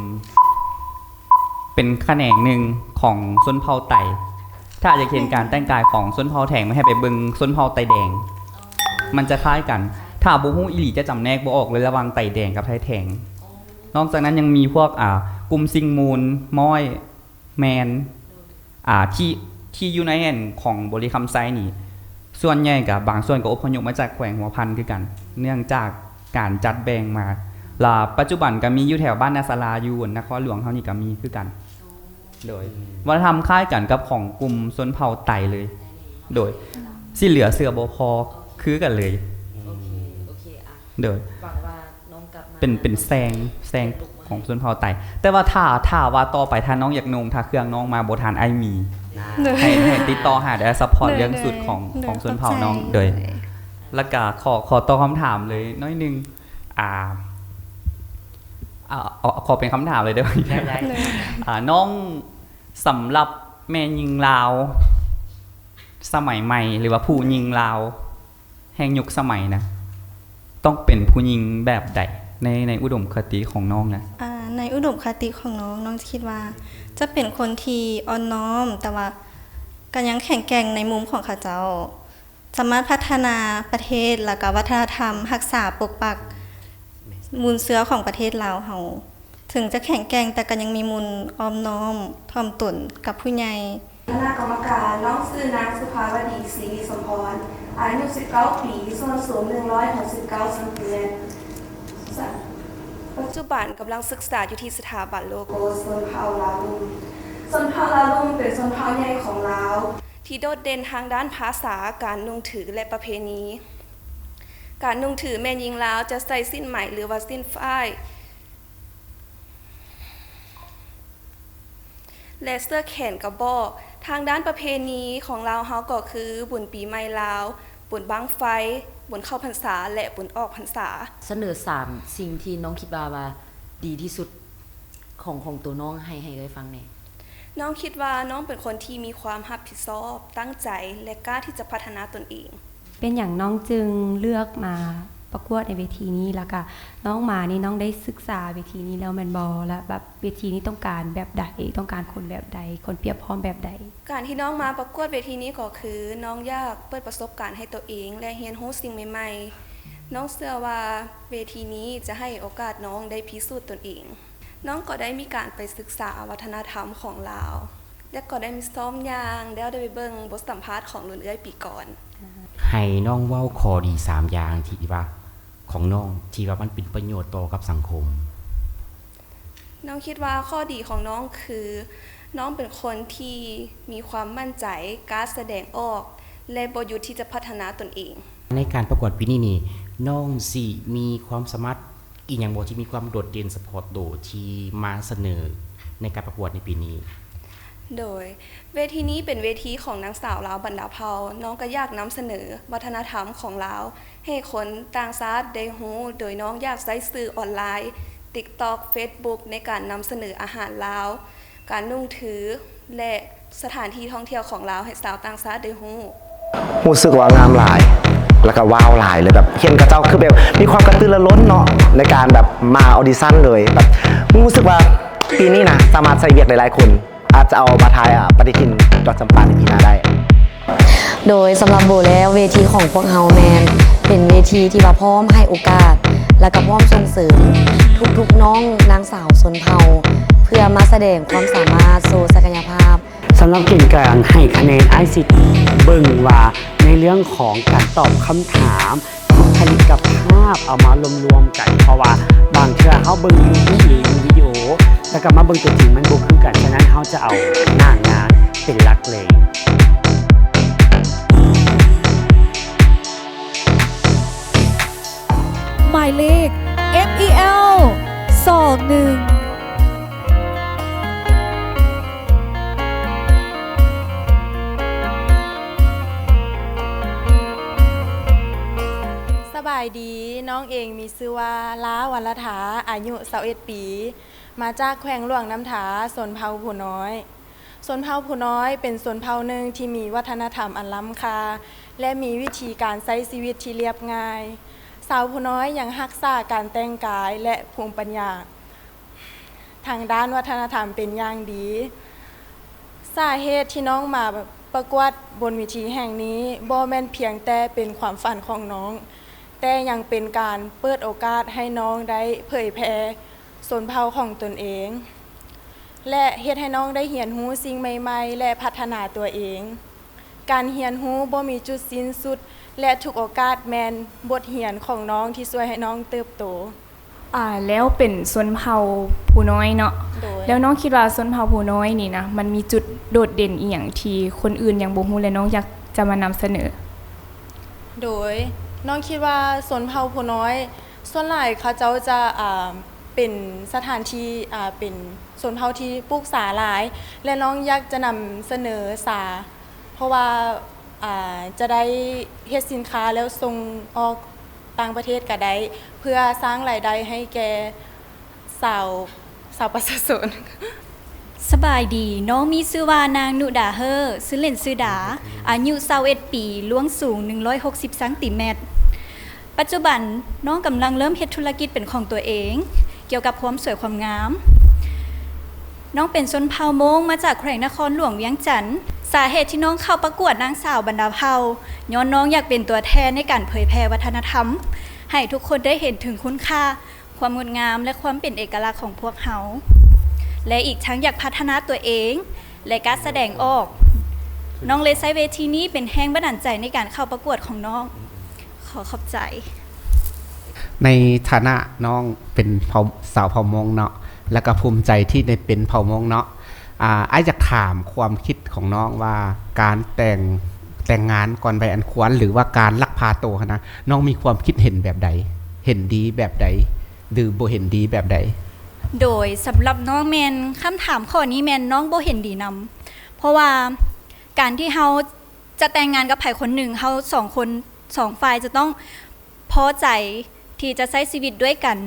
ເປັນຂະແໜງໜຶ່ງຂອງຊົນເຜົ່າໄຕ. ຖ້າຢາກເຫັນການແຕ່ງກາຍຂອງຊົນເຜົ່າແຖງ ແມ່ນໃຫ້ໄປເບິ່ງຊົນເຜົ່າໄຕແດງ ມັນຈະຄ້າຍກັນ. ຖ້າບໍ່ຮູ້ອີ່ຫຼີຈະຈຳແນກບໍ່ອອກເລີຍລະຫວ່າງໄຕແດງກັບໄທແຖງ. ນອກຈາກນັ້ນຍັງມີພວກ ອາ ກຸ່ມຊິງມູນ, ມ້ອຍ, ແມນ ອາ ທີ່ ທີ່ຢູ່ໃນແອນຂອງບໍລິຄຳໄຊນີ້ ສ່ວນໃຫຍ່ກະບາງສ່ວນກະອົບພະຍົບມາຈາກແຂວງຫົວພັນຄືກັນ ເນື່ອງຈາກການຈັດແບ່ງມາ ລະປັດຈຸບັນກະມີຢູ່ແຖວບ້ານນາສາລາ ຢູ່ນະຄອນຫຼວງເຮົານີ້ກະມີຄືກັນ. ໂດຍ ວັດທະນະທຳຄ້າຍກັນກັບຂອງກຸ່ມຊົນເຜົ່າໄຕເລີຍ. ໂດຍ ສິ້ນເຫຼືອເສື້ອບໍ່ພໍຄືກັນເລີຍ. ໂດຍ ເປັນ ເປັນແຊງ ແຊງຂອງຊົນເຜົ່າໄຕ. ແຕ່ວ່າຖ້າ ຖ້າວ່າຕໍ່ໄປ ຖ້ານ້ອງຢາກນຸ່ງ ຖ້າເຄື່ອງນ້ອງມາບໍ່ທັນ ອ້າຍມີ ໃຫ້ ໃຫ້ຕິດຕໍ່ຫາໄດ້ ຊັບພອດເລື່ອງຊຸດຂອງ ຂອງຊົນເຜົ່ານ້ອງ. ໂດຍ ລະກະຂໍ ຂໍຕໍ່ຄຳຖາມເລີຍໜ້ອຍໜຶ່ງ. ອາ ອາ ຂໍເປັນຄຳຖາມເລີຍເດີ. ອາ ນ້ອງ ສຳລັບແມ່ຍິງລາວສະໄໝໃໝ່ ຫຼືວ່າຜູ້ຍິງລາວ ແຫ່ງຍຸກສະໄໝນະ ຕ້ອງເປັນຜູ້ຍິງແບບໃດ ໃນ ໃນອຸດົມຄະຕິຂອງນ້ອງນະ? ອາ ໃນອຸດົມຄະຕິຂອງນ້ອງ ນ້ອງຈະຄິດວ່າຈະເປັນຄົນທີ່ອ່ອນນ້ອມ ແຕ່ວ່າກະຍັງແຂງແກ່ງໃນມຸມຂອງເຂົາເຈົ້າ, ສາມາດພັດທະນາປະເທດ ແລ້ວກະວັດທະນະທຳ, ຮັກສາປົກປັກມູນເຊື້ອຂອງປະເທດລາວເຮົາ. ເຖິງຈະແຂງແກ່ງ ແຕ່ກໍຍັງມີມູນອ່ອມນ້ອມຖ່ອມຕົນກັບຜູ້ໃຫຍ່. ຄະນະກຳມະການ, ນ້ອງຊື່ນາງ ສຸພາວະດີ ສີລິສົມພອນ, ອາຍຸສິບເກົ້າປີ, ສ່ວນສູງໜຶ່ງຮ້ອຍຫົກສິບເກົ້າຊັງຕີແມັດ. ປັດຈຸບັນກຳລັງສຶກສາຢູ່ທີ່ສະຖາບັນໂລໂກ. ຊົນເຜົ່າລາວລຸ່ມ. ຊົນເຜົ່າລາວລຸ່ມເປັນຊົນເຜົ່າໃຫຍ່ຂອງລາວ ທີ່ໂດດເດັ່ນທາງດ້ານພາສາ, ການນຸ່ງຖື ແລະ ປະເພນີ. ການນຸ່ງຖືແມ່ຍິງລາວຈະໃສ່ສິ້ນໄໝ ຫຼືວ່າສິ້ນຝ້າຍ ແລະ ເສື້ອແຂນກະບອກ. ທາງດ້ານປະເພນີຂອງລາວເຮົາກໍຄື ບຸນປີໃໝ່ລາວ, ບຸນບັ້ງໄຟ, ບຸນເຂົ້າພັນສາ ແລະ ບຸນອອກພັນສາ. ສະເໜີສາມສິ່ງທີ່ນ້ອງຄິດວ່າ ວ່າດີທີ່ສຸດຂອງ ຂອງໂຕນ້ອງໃຫ້ ໃຫ້ເອື້ອຍຟັງແດ່. ນ້ອງຄິດວ່ານ້ອງເປັນຄົນທີ່ມີຄວາມຮັບຜິດຊອບ, ຕັ້ງໃຈ ແລະ ກ້າທີ່ຈະພັດທະນາຕົນເອງ. ເປັນຫຍັງນ້ອງຈຶ່ງເລືອກມາປະກວດໃນເວທີນີ້? ແລ້ວກະນ້ອງມານີ້ ນ້ອງໄດ້ສຶກສາເວທີນີ້ແລ້ວແມ່ນບໍ່? ແລ້ວແບບເວທີນີ້ຕ້ອງການແບບໃດ? ຕ້ອງການຄົນແບບໃດ? ຄົນພຽບພ້ອມແບບໃດ? ການທີ່ນ້ອງມາປະກວດເວທີນີ້ກໍຄື ນ້ອງຢາກເປີດປະສົບການໃຫ້ໂຕເອງ ແລະ ຮຽນຮູ້ສິ່ງໃໝ່ໆ. ນ້ອງເຊື່ອວ່າເວທີນີ້ຈະໃຫ້ໂອກາດນ້ອງໄດ້ພິສູດຕົນເອງ. ນ້ອງກໍໄດ້ມີການໄປສຶກສາວັດທະນະທຳຂອງລາວ ແລະ ກໍໄດ້ມີຊ້ອມຍ່າງ ແລ້ວໄດ້ໄປເບິ່ງບົດສຳພາດຂອງລຸ້ນເອື້ອຍປີກ່ອນ. ໃຫ້ນ້ອງເວົ້າຂໍ້ດີສາມຢ່າງທີ່ວ່າ ຂອງນ້ອງ ທີ່ວ່າມັນເປັນປະໂຫຍດຕໍ່ກັບສັງຄົມ. ນ້ອງຄິດວ່າຂໍ້ດີຂອງນ້ອງຄື ນ້ອງເປັນຄົນທີ່ມີຄວາມໝັ້ນໃຈ, ກ້າສະແດງອອກ ແລະ ບໍ່ຢຸດທີ່ຈະພັດທະນາຕົນເອງ. ໃນການປະກວດປີນີ້ນີ້ ນ້ອງຊິມີຄວາມສາມາດອີ່ຫຍັງບໍ່ ທີ່ມີຄວາມໂດດເດັ່ນສະເພາະໂຕ ທີ່ມາສະເໜີໃນການປະກວດໃນປີນີ້? ໂດຍ ເວທີນີ້ເປັນເວທີຂອງນາງສາວລາວບັນດາເຜົ່າ, ນ້ອງກໍຢາກນຳສະເໜີວັດທະນະທຳຂອງລາວ ໃຫ້ຄົນຕ່າງຊາດໄດ້ຮູ້, ໂດຍນ້ອງຢາກໃຊ້ສື່ອອນລາຍ TikTok Facebook ໃນການນຳສະເໜີອາຫານລາວ, ການນຸ່ງຖື ແລະ ສະຖານທີ່ທ່ອງທ່ຽວຂອງລາວໃຫ້ຊາວຕ່າງຊາດໄດ້ຮູ້. ຮູ້ສຶກວ່າງາມຫຼາຍ ແລ້ວກໍວ້າວຫຼາຍເລີຍ, ແບບເຫັນເຂົາເຈົ້າຄືແບບມີຄວາມກະຕືອລືລົ້ນເນາະ ໃນການແບບມາອອດິຊັນເລີຍ. ແບບຮູ້ສຶກວ່າປີນີ້ນະ ສາມາດໃຊ້ວຽກໄດ້ຫຼາຍຂຶ້ນ. ອາດຈະເອົາມາຖ່າຍ ອາ ປະຕິທິນດອນຈຳປາໃນປີໜ້າໄດ້. ໂດຍສຳລັບໂບແລ້ວ ເວທີຂອງພວກເຮົາແມ່ນເປັນເວທີທີ່ວ່າພ້ອມໃຫ້ໂອກາດ ແລະກະພ້ອມສົ່ງເສີມທຸກໆນ້ອງນາງສາວຊົນເຜົ່າ ເພື່ອມາສະແດງຄວາມສາມາດ ໂຊສັກກະຍະພາບ. ສຳລັບເກນການໃຫ້ຄະແນນ ອ້າຍຊິເບິ່ງວ່າໃນເລື່ອງຂອງການຕອບຄຳຖາມ ບຸກຄະລິກກະພາບເອົາມາລວມໆກັນ ເພາະວ່າບາງເທື່ອເຮົາເບິ່ງຢູ່ຮູບ ຫຼື ຢູ່ວິດີໂອ ແລ້ວກໍມາເບິ່ງຕົວຈິງມັນບໍ່ຄືກັນ, ສະນັ້ນເຮົາຈະເອົາໜ້າງານເປັນຫຼັກເລີຍ. ໝາຍເລກ ເອັມ ອີ ແອລ ສອງໜຶ່ງ. ສະບາຍດີ, ນ້ອງເອງມີຊື່ວ່າ ລາ ວັນລະທາ, ອາຍຸ ຊາວເອັດ ປີ, ມາຈາກແຂວງຫຼວງນ້ຳທາ, ຊົນເຜົ່າພູນ້ອຍ. ຊົນເຜົ່າພູນ້ອຍເປັນຊົນເຜົ່າໜຶ່ງທີ່ມີວັດທະນະທຳອັນລ້ຳຄ່າ ແລະ ມີວິທີການໃຊ້ຊີວິດທີ່ລຽບງ່າຍ. ຊາວພູນ້ອຍຍັງຮັກສາການແຕ່ງກາຍ ແລະ ພູມປັນຍາທາງດ້ານວັດທະນະທຳເປັນຢ່າງດີ. ສາເຫດທີ່ນ້ອງມາປະກວດບົນເວທີແຫ່ງນີ້ ບໍ່ແມ່ນພຽງແຕ່ເປັນຄວາມຝັນຂອງນ້ອງ, ແຕ່ຍັງເປັນການເປີດໂອກາດໃຫ້ນ້ອງໄດ້ເຜີຍແຜ່ຊົນເຜົ່າຂອງຕົນເອງ ແລະ ເຮັດໃຫ້ນ້ອງໄດ້ຮຽນຮູ້ສິ່ງໃໝ່ໆ ແລະ ພັດທະນາຕົວເອງ. ການຮຽນຮູ້ບໍ່ມີຈຸດສິ້ນສຸດ ແລະ ທຸກໂອກາດແມ່ນບົດຮຽນຂອງນ້ອງທີ່ຊ່ວຍໃຫ້ນ້ອງເຕີບໂຕ. ອາ ແລ້ວເປັນຊົນເຜົ່າພູນ້ອຍເນາະ. ໂດຍ. ແລ້ວນ້ອງຄິດວ່າຊົນເຜົ່າພູນ້ອຍນີ້ນະ ມັນມີຈຸດໂດດເດັ່ນອີ່ຫຍັງທີ່ຄົນອື່ນຍັງບໍ່ຮູ້ ແລະ ນ້ອງຢາກຈະມານຳສະເໜີ? ໂດຍ. ນ້ອງຄິດວ່າຊົນເຜົ່າພູນ້ອຍ ສ່ວນຫຼາຍເຂົາເຈົ້າຈະ ອາ ເປັນສະຖານທີ່ ອາ ເປັນຊົນເຜົ່າທີ່ປູກຊາຫຼາຍ ແລະ ນ້ອງຢາກຈະນຳສະເໜີຊາ ເພາະວ່າ ອາ ຈະໄດ້ເຮັດສິນຄ້າແລ້ວສົ່ງອອກຕ່າງປະເທດກະໄດ້ ເພື່ອສ້າງລາຍໄດ້ໃຫ້ແກ່ຊາວ ຊາວປະຊາຊົນ. ສະບາຍດີ, ນ້ອງມີຊື່ວ່ານາງນຸດາເຮີ, ຊື່ຫຼິ້ນຊື່ດາ, ອາຍຸ ຊາວເອັດ ປີ, ລວງສູງ ໜຶ່ງຮ້ອຍຫົກສິບ ຊັງຕີແມັດ. ປັດຈຸບັນນ້ອງກຳລັງເລີ່ມເຮັດທຸລະກິດເປັນຂອງຕົວເອງ ກ່ຽວກັບຄວາມສວຍຄວາມງາມ. ນ້ອງເປັນຊົນເຜົ່າມົ້ງ ມາຈາກແຂວງນະຄອນຫຼວງວຽງຈັນ. ສາເຫດທີ່ນ້ອງເຂົ້າປະກວດນາງສາວບັນດາເຜົ່າ ຍ້ອນນ້ອງຢາກເປັນຕົວແທນໃນການເຜີຍແຜ່ວັດທະນະທຳ ໃຫ້ທຸກຄົນໄດ້ເຫັນເຖິງຄຸນຄ່າ ຄວາມງົດງາມ ແລະ ຄວາມເປັນເອກະລັກຂອງພວກເຮົາ ແລະ ອີກທັງຢາກພັດທະນາຕົວເອງ ແລະ ການສະແດງອອກ. ນ້ອງເລີຍໃຊ້ເວທີນີ້ເປັນແຮງບັນດານໃຈໃນການເຂົ້າປະກວດຂອງນ້ອງ. ຂໍຂອບໃຈ. ໃນຖານະນ້ອງເປັນເຜົ່າ ຊາວເຜົ່າມົ້ງເນາະ ແລ້ວກໍພູມໃຈທີ່ໄດ້ເປັນເຜົ່າມົ້ງເນາະ, ອາ ອ້າຍຢາກຖາມຄວາມຄິດຂອງນ້ອງວ່າ ການແຕ່ງ ແຕ່ງງານກ່ອນໄວອັນຄວນ ຫຼືວ່າການລັກພາໂຕຫັ້ນນະ, ນ້ອງມີຄວາມຄິດເຫັນແບບໃດ? ເຫັນດີແບບໃດ ຫຼືບໍ່ເຫັນດີແບບໃດ? ໂດຍ ສຳລັບນ້ອງແມ່ນ ຄຳຖາມຂໍ້ນີ້ແມ່ນນ້ອງບໍ່ເຫັນດີນຳ, ເພາະວ່າການທີ່ເຮົາຈະແຕ່ງງານກັບໃຜຄົນໜຶ່ງ ເຮົາສອງຄົນ ສອງຝ່າຍຈະຕ້ອງພໍໃຈທີ່ຈະໃຊ້ຊີວິດດ້ວຍກັນ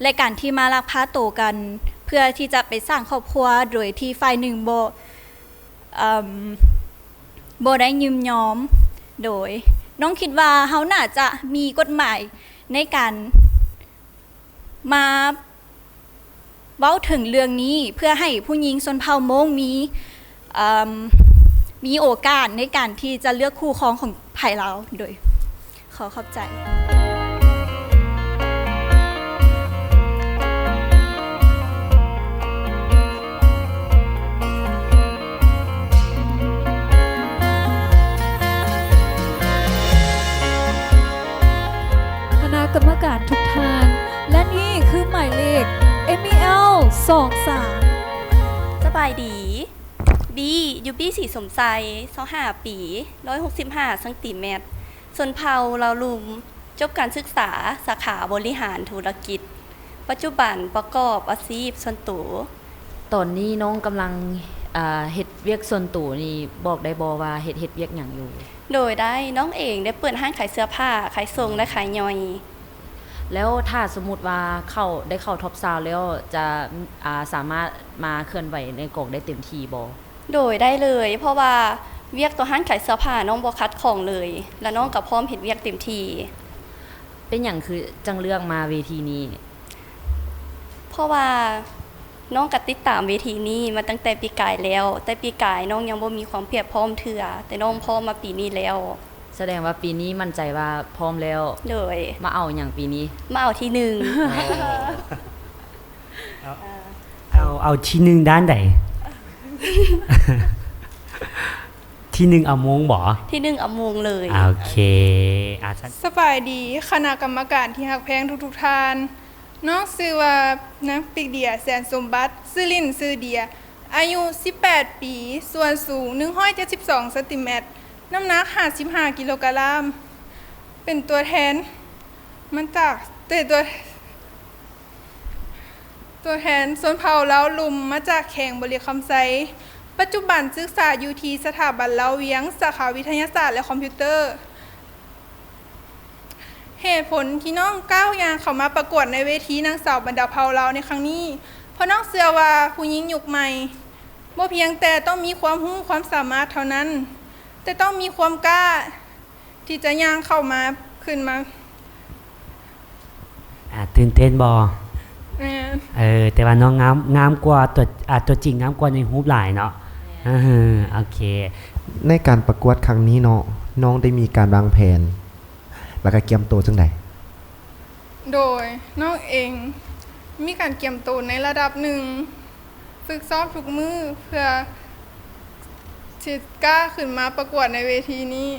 ແລະ ການທີ່ມາລັກພາໂຕກັນ ເພື່ອທີ່ຈະໄປສ້າງຄອບຄົວໂດຍທີ່ຝ່າຍໜຶ່ງບໍ່ ເອີ່ມ ບໍ່ໄດ້ຍິນຍອມ. ໂດຍ ນ້ອງຄິດວ່າເຮົາໜ້າຈະມີກົດໝາຍໃນການມາເວົ້າເຖິງເລື່ອງນີ້ ເພື່ອໃຫ້ຜູ້ຍິງຊົນເຜົ່າມົ້ງມີ ເອີ່ມ ມີໂອກາດໃນການທີ່ຈະເລືອກຄູ່ຄອງຂອງໃຜລາວ. ໂດຍ ຂໍຂອບໃຈ. ສອງສາມ ສະບາຍດີ ບີ ຢູ່ ບີ ສີສົມໄຊ ຊາວຫ້າປີ ຮ້ອຍຫົກສິບຫ້າຊັງຕີແມັດ ຊົນເຜົ່າລາວລຸ່ມ ຈົບການສຶກສາສາຂາບໍລິຫານທຸລະກິດ ປັດຈຸບັນປະກອບອາຊີບສ່ວນໂຕ. ຕອນນີ້ນ້ອງກຳລັງ ອ່າ ເຮັດວຽກສ່ວນໂຕນີ້ ບອກໄດ້ບໍ່ວ່າເຮັດ ເຮັດວຽກຫຍັງຢູ່? ໂດຍ ໄດ້. ນ້ອງເອງໄດ້ເປີດຮ້ານຂາຍເສື້ອຜ້າ ຂາຍສົ່ງ ແລະ ຂາຍຍ່ອຍ. ແລ້ວຖ້າສົມມຸດວ່າເຂົ້າ ໄດ້ເຂົ້າທັອບຊາວແລ້ວ ຈະ ອ່າ ສາມາດມາເຄື່ອນໄຫວໃນກອງໄດ້ເຕັມທີ່ບໍ່? ໂດຍ ໄດ້ເລີຍ ເພາະວ່າວຽກຕົວຮ້ານຂາຍເສື້ອຜ້ານ້ອງບໍ່ຂັດຂ້ອງເລີຍ ແລະ ນ້ອງກໍພ້ອມເຮັດວຽກເຕັມທີ່. ເປັນຫຍັງຄືຈັ່ງເລືອກມາເວທີນີ້? ເພາະວ່ານ້ອງກໍຕິດຕາມເວທີນີ້ມາຕັ້ງແຕ່ປີກາຍແລ້ວ, ແຕ່ປີກາຍນ້ອງຍັງບໍ່ມີຄວາມພຽບພ້ອມເທື່ອ, ແຕ່ນ້ອງພ້ອມມາປີນີ້ແລ້ວ. ສະແດງວ່າປີນີ້ໝັ້ນໃຈວ່າພ້ອມແລ້ວ. ໂດຍ. ມາເອົາຫຍັງປີນີ້? ມາເອົາທີໜຶ່ງ. ອໍ. ເອົາ ເອົາ ເອົາທີໜຶ່ງດ້ານໃດ? ທີໜຶ່ງເອົາມົງບໍ? ທີໜຶ່ງເອົາມົງເລີຍ. ໂອເຄ ອາ ສະບາຍດີ ຄະນະກຳມະການທີ່ຮັກແພງທຸກໆທ່ານ. ນ້ອງຊື່ວ່າ ນາງ ປິກເດຍ ແສນສົມບັດ, ຊື່ຫຼິ້ນຊື່ເດຍ, ອາຍຸ ສິບແປດປີ, ສ່ວນສູງ ໜຶ່ງຮ້ອຍເຈັດສິບສອງ ຊັງຕີແມັດ, ນ້ຳໜັກ ຫ້າສິບຫ້າ ກິໂລກຣາມ, ເປັນຕົວແທນ ມາຈາກ ເປັນຕົວ ຕົວແທນຊົນເຜົ່າລາວລຸ່ມ ມາຈາກແຂວງບໍລິຄຳໄຊ. ປັດຈຸບັນສຶກສາຢູ່ທີ່ສະຖາບັນລາວວຽງ ສາຂາວິທະຍາສາດ ແລະ ຄອມພິວເຕີ. ເຫດຜົນທີ່ນ້ອງກ້າວຍ່າງເຂົ້າມາປະກວດໃນເວທີນາງສາວບັນດາເຜົ່າລາວໃນຄັ້ງນີ້ ເພາະນ້ອງເຊື່ອວ່າຜູ້ຍິງຍຸກໃໝ່ ບໍ່ພຽງແຕ່ຕ້ອງມີຄວາມຮູ້ຄວາມສາມາດເທົ່ານັ້ນ, ແຕ່ຕ້ອງມີຄວາມກ້າ ທີ່ຈະຍ່າງເຂົ້າມາ ຂຶ້ນມາ. ອ່າ ຕື່ນເຕັ້ນບໍ່? ແມ່ນ. ເອີ ແຕ່ວ່ານ້ອງງາມ ງາມກວ່າຕົວ ອ່າ ຕົວຈິງງາມກວ່າໃນຮູບຫຼາຍເນາະ. ແມ່ນ. ເອີ ໂອເຄ. ໃນການປະກວດຄັ້ງນີ້ເນາະ ນ້ອງໄດ້ມີການວາງແຜນ ແລ້ວກະກຽມໂຕຈັ່ງໃດ? ໂດຍ ນ້ອງເອງມີການກຽມໂຕໃນລະດັບໜຶ່ງ, ຝຶກຊ້ອມທຸກມື້ເພື່ອຊິກ້າຂຶ້ນມາປະກວດໃນເວທີນີ້.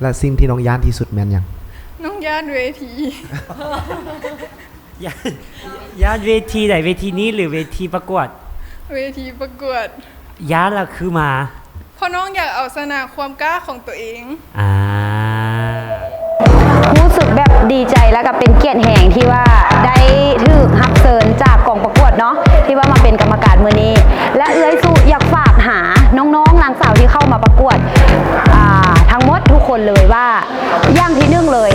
ແລະ ສິ່ງທີ່ນ້ອງຢ້ານທີ່ສຸດແມ່ນຫຍັງ? ນ້ອງຢ້ານເວທີ. ຢ້ານ ຢ້ານເວທີໃດ? ເວທີນີ້ ຫຼື ເວທີປະກວດ? ເວທີປະກວດ. ຢ້ານແລ້ວຄືມາ? ເພາະນ້ອງຢາກເອົາຊະນະຄວາມກ້າຂອງຕົວເອງ. ອ່າ ຮູ້ສຶກແບບດີໃຈ ແລ້ວກໍເປັນກຽດແຮງທີ່ວ່າໄດ້ຖືກຮັບເຊີນຈາກກອງປະກວດເນາະ ທີ່ວ່າມາເປັນກຳມະການມື້ນີ້ ແລະ ເອື້ອຍສຸຢາກຝາກຫານ້ອງໆ ນາງສາວທີ່ເຂົ້າມາປະກວດ ອ່າ ທັງໝົດທຸກຄົນເລີຍວ່າ ຢ່າງທີໜຶ່ງເລີຍ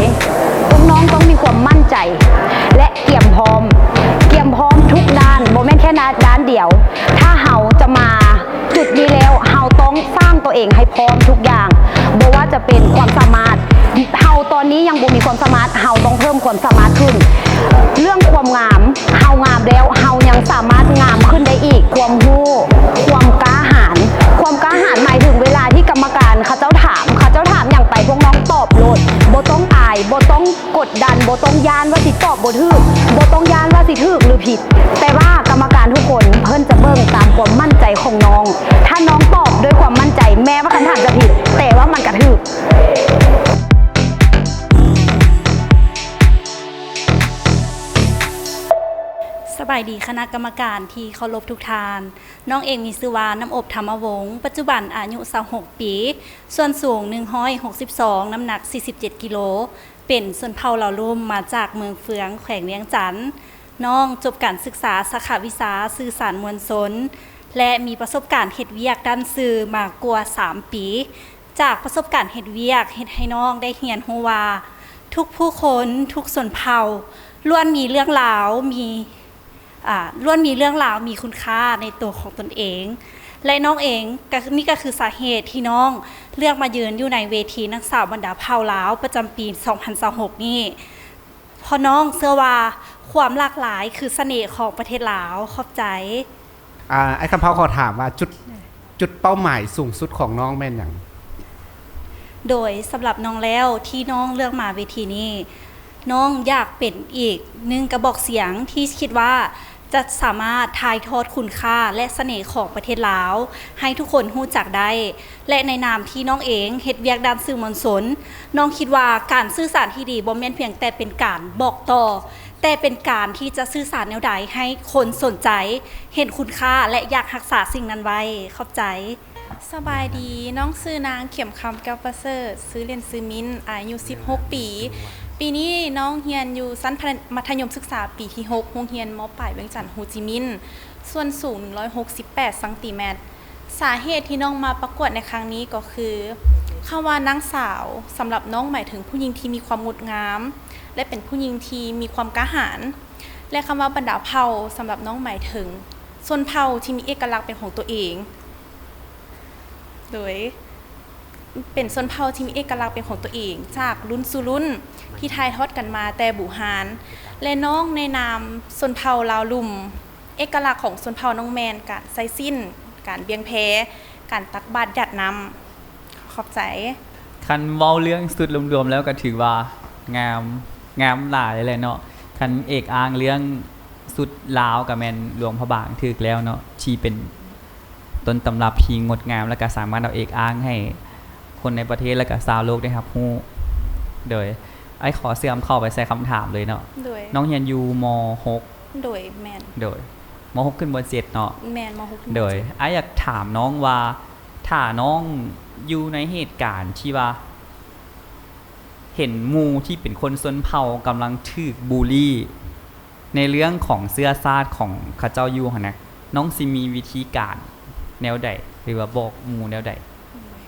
ພວກນ້ອງຕ້ອງມີຄວາມໝັ້ນໃຈ ແລະ ກຽມພ້ອມ, ກຽມພ້ອມທຸກດ້ານ, ບໍ່ແມ່ນແຄ່ດ້ານດຽວ. ຖ້າເຮົາຈະມາຈຸດນີ້ແລ້ວ, ເຮົາຕ້ອງສ້າງຕົວເອງໃຫ້ພ້ອມທຸກຢ່າງ, ບໍ່ວ່າຈະເປັນຄວາມສາມາດ, ເຮົາຕອນນີ້ຍັງບໍ່ມີຄວາມສາມາດ, ເຮົາຕ້ອງເພີ່ມຄວາມສາມາດຂຶ້ນ. ເລື່ອງຄວາມງາມ, ເຮົາງາມແລ້ວ, ເຮົາຍັງສາມາດງາມຂຶ້ນໄດ້ອີກ. ຄວາມຮູ້, ຄວາມກ້າຫານ, ຄວາມກ້າຫານໝາຍເຖິງເວລາທີ່ກຳມະການເຂົາເຈົ້າຖາມ, ເຂົາເຈົ້າຖາມຫຍັງໄປ, ພວກນ້ອງຕອບໂລດ, ບໍ່ຕ້ອງອາຍ, ບໍ່ຕ້ອງ ກົດດັນ, ບໍ່ຕ້ອງຢ້ານວ່າຊິຕອບບໍ່ຖືກ, ບໍ່ຕ້ອງຢ້ານວ່າຊິຖືກຫຼືຜິດ, ແຕ່ວ່າກຳມະການທຸກຄົນເພິ່ນຈະເບິ່ງຕາມຄວາມໝັ້ນໃຈຂອງນ້ອງ. ຖ້ານ້ອງຕອບດ້ວຍຄວາມໝັ້ນໃຈ, ແມ້ວ່າຄຳຖາມຈະຜິດ, ແຕ່ວ່າມັນກະຖືກ. ສະບາຍດີຄະນະກຳມະການທີ່ເຄົາລົບທຸກທ່ານ. ນ້ອງເອງມີຊື່ວ່າ ນ້ຳອົບ ທຳມະວົງ, ປັດຈຸບັນອາຍຸ ຊາວຫົກປີ, ສ່ວນສູງ ໜຶ່ງຮ້ອຍຫົກສິບສອງ, ນ້ຳໜັກ ສີ່ສິບເຈັດກິໂລ. ເປັນຊົນເຜົ່າລາວລຸ່ມ ມາຈາກເມືອງເຟືອງ ແຂວງວຽງຈັນ. ນ້ອງຈົບການສຶກສາສາຂາວິຊາສື່ສານມວນຊົນ ແລະ ມີປະສົບການເຮັດວຽກດ້ານສື່ມາກວ່າສາມປີ. ຈາກປະສົບການເຮັດວຽກ ເຮັດໃຫ້ນ້ອງໄດ້ຮຽນຮູ້ວ່າ ທຸກຜູ້ຄົນ ທຸກຊົນເຜົ່າ ລ້ວນມີເລື່ອງລາວ ມີ ອ່າ ລ້ວນມີເລື່ອງລາວມີຄຸນຄ່າໃນໂຕຂອງຕົນເອງ ແລະ ນ້ອງເອງກໍ ນີ້ກໍຄືສາເຫດທີ່ນ້ອງເລືອກມາຢືນຢູ່ໃນເວທີນາງສາວບັນດາເຜົ່າລາວ ປະຈຳປີສອງພັນຊາວຫົກນີ້ ເພາະນ້ອງເຊື່ອວ່າຄວາມຫຼາກຫຼາຍຄືສະເໜ່ຂອງປະເທດລາວ. ຂອບໃຈ. ອ່າ ອ້າຍຄຳເພົາຂໍຖາມວ່າ ຈຸດ ຈຸດເປົ້າໝາຍສູງສຸດຂອງນ້ອງແມ່ນຫຍັງ? ໂດຍ ສຳລັບນ້ອງແລ້ວ ທີ່ນ້ອງເລືອກມາເວທີນີ້ ນ້ອງຢາກເປັນອີກໜຶ່ງກະບອກສຽງທີ່ຄິດວ່າຈະສາມາດຖ່າຍທອດຄຸນຄ່າ ແລະ ສະເໜ່ຂອງປະເທດລາວ ໃຫ້ທຸກຄົນຮູ້ຈັກໄດ້ ແລະ ໃນນາມທີ່ນ້ອງເອງເຮັດວຽກດ້ານສື່ມວນຊົນ, ນ້ອງຄິດວ່າການສື່ສານທີ່ດີບໍ່ແມ່ນພຽງແຕ່ເປັນການບອກຕໍ່, ແຕ່ເປັນການທີ່ຈະສື່ສານແນວໃດໃຫ້ຄົນສົນໃຈ, ເຫັນຄຸນຄ່າ ແລະ ຢາກຮັກສາສິ່ງນັ້ນໄວ້. ຂອບໃຈ. ສະບາຍດີ, ນ້ອງຊື່ນາງ ເຂັມຄຳ ແກ້ວປະເສີດ, ຊື່ຫຼິ້ນຊື່ມິ້ນ, ອາຍຸສິບຫົກປີ. ປີນີ້ນ້ອງຮຽນຢູ່ຊັ້ນມັດທະຍົມສຶກສາປີທີຫົກ ໂຮງຮຽນ ມ.ປາຍ ວຽງຈັນ ໂຮຈິມິນ, ສ່ວນສູງ ໜຶ່ງຮ້ອຍຫົກສິບແປດ ຊັງຕີແມັດ. ສາເຫດທີ່ນ້ອງມາປະກວດໃນຄັ້ງນີ້ກໍຄື ຄຳວ່ານາງສາວ ສຳລັບນ້ອງໝາຍເຖິງຜູ້ຍິງທີ່ມີຄວາມງົດງາມ ແລະ ເປັນຜູ້ຍິງທີ່ມີຄວາມກ້າຫານ ແລະ ຄຳວ່າບັນດາເຜົ່າ ສຳລັບນ້ອງໝາຍເຖິງຊົນເຜົ່າທີ່ມີເອກະລັກເປັນຂອງຕົວເອງ ໂດຍ ເປັນຊົນເຜົ່າທີ່ມີເອກະລັກເປັນຂອງຕົວເອງ ຈາກລຸ້ນສູ່ລຸ້ນ ທີ່ຖ່າຍທອດກັນມາແຕ່ບູຮານ ແລະ ນ້ອງໃນນາມຊົນເຜົ່າລາວລຸ່ມ ເອກະລັກຂອງຊົນເຜົ່ານ້ອງແມ່ນການໃສ່ສິ້ນ, ການບຽງແພ, ການຕັກບາດຢາດນ້ຳ. ຂອບໃຈ. ຄັນເວົ້າເລື່ອງຊຸດລວມໆແລ້ວກໍຖືວ່າງາມ, ງາມຫຼາຍເລີຍແຫຼະເນາະ. ຄັນເອກອ້າງເລື່ອງຊຸດລາວກໍແມ່ນຫຼວງພະບາງຖືກແລ້ວເນາະ, ທີ່ເປັນ ຕົ້ນຕຳລັບທີ່ງົດງາມ ແລະ ກະສາມາດເອົາເອກອ້າງໃຫ້ຄົນໃນປະເທດ ແລະ ກະຊາວໂລກໄດ້ຮັບຮູ້. ໂດຍ ອ້າຍຂໍເຊື່ອມເຂົ້າໄປໃສ່ຄຳຖາມເລີຍເນາະ. ໂດຍ ນ້ອງຮຽນຢູ່ ມ. ຫົກ. ໂດຍ ແມ່ນ. ໂດຍ ມ. ຫົກ ຂຶ້ນ ມ. ເຈັດ ເນາະ. ແມ່ນ ມ. ຫົກ ຂຶ້ນ ມ. ໂດຍ ເຈັດ. ອ້າຍຢາກຖາມນ້ອງວ່າ ຖ້ານ້ອງຢູ່ໃນເຫດການທີ່ວ່າ ເຫັນໝູ່ທີ່ເປັນຄົນຊົນເຜົ່າກຳລັງຖືກບູລີ ໃນເລື່ອງຂອງເຊື້ອຊາດຂອງເຂົາເຈົ້າຢູ່ຫັ້ນນະ, ນ້ອງຊິມີວິທີການແນວໃດ ຫຼືວ່າບອກໝູ່ແນວໃດ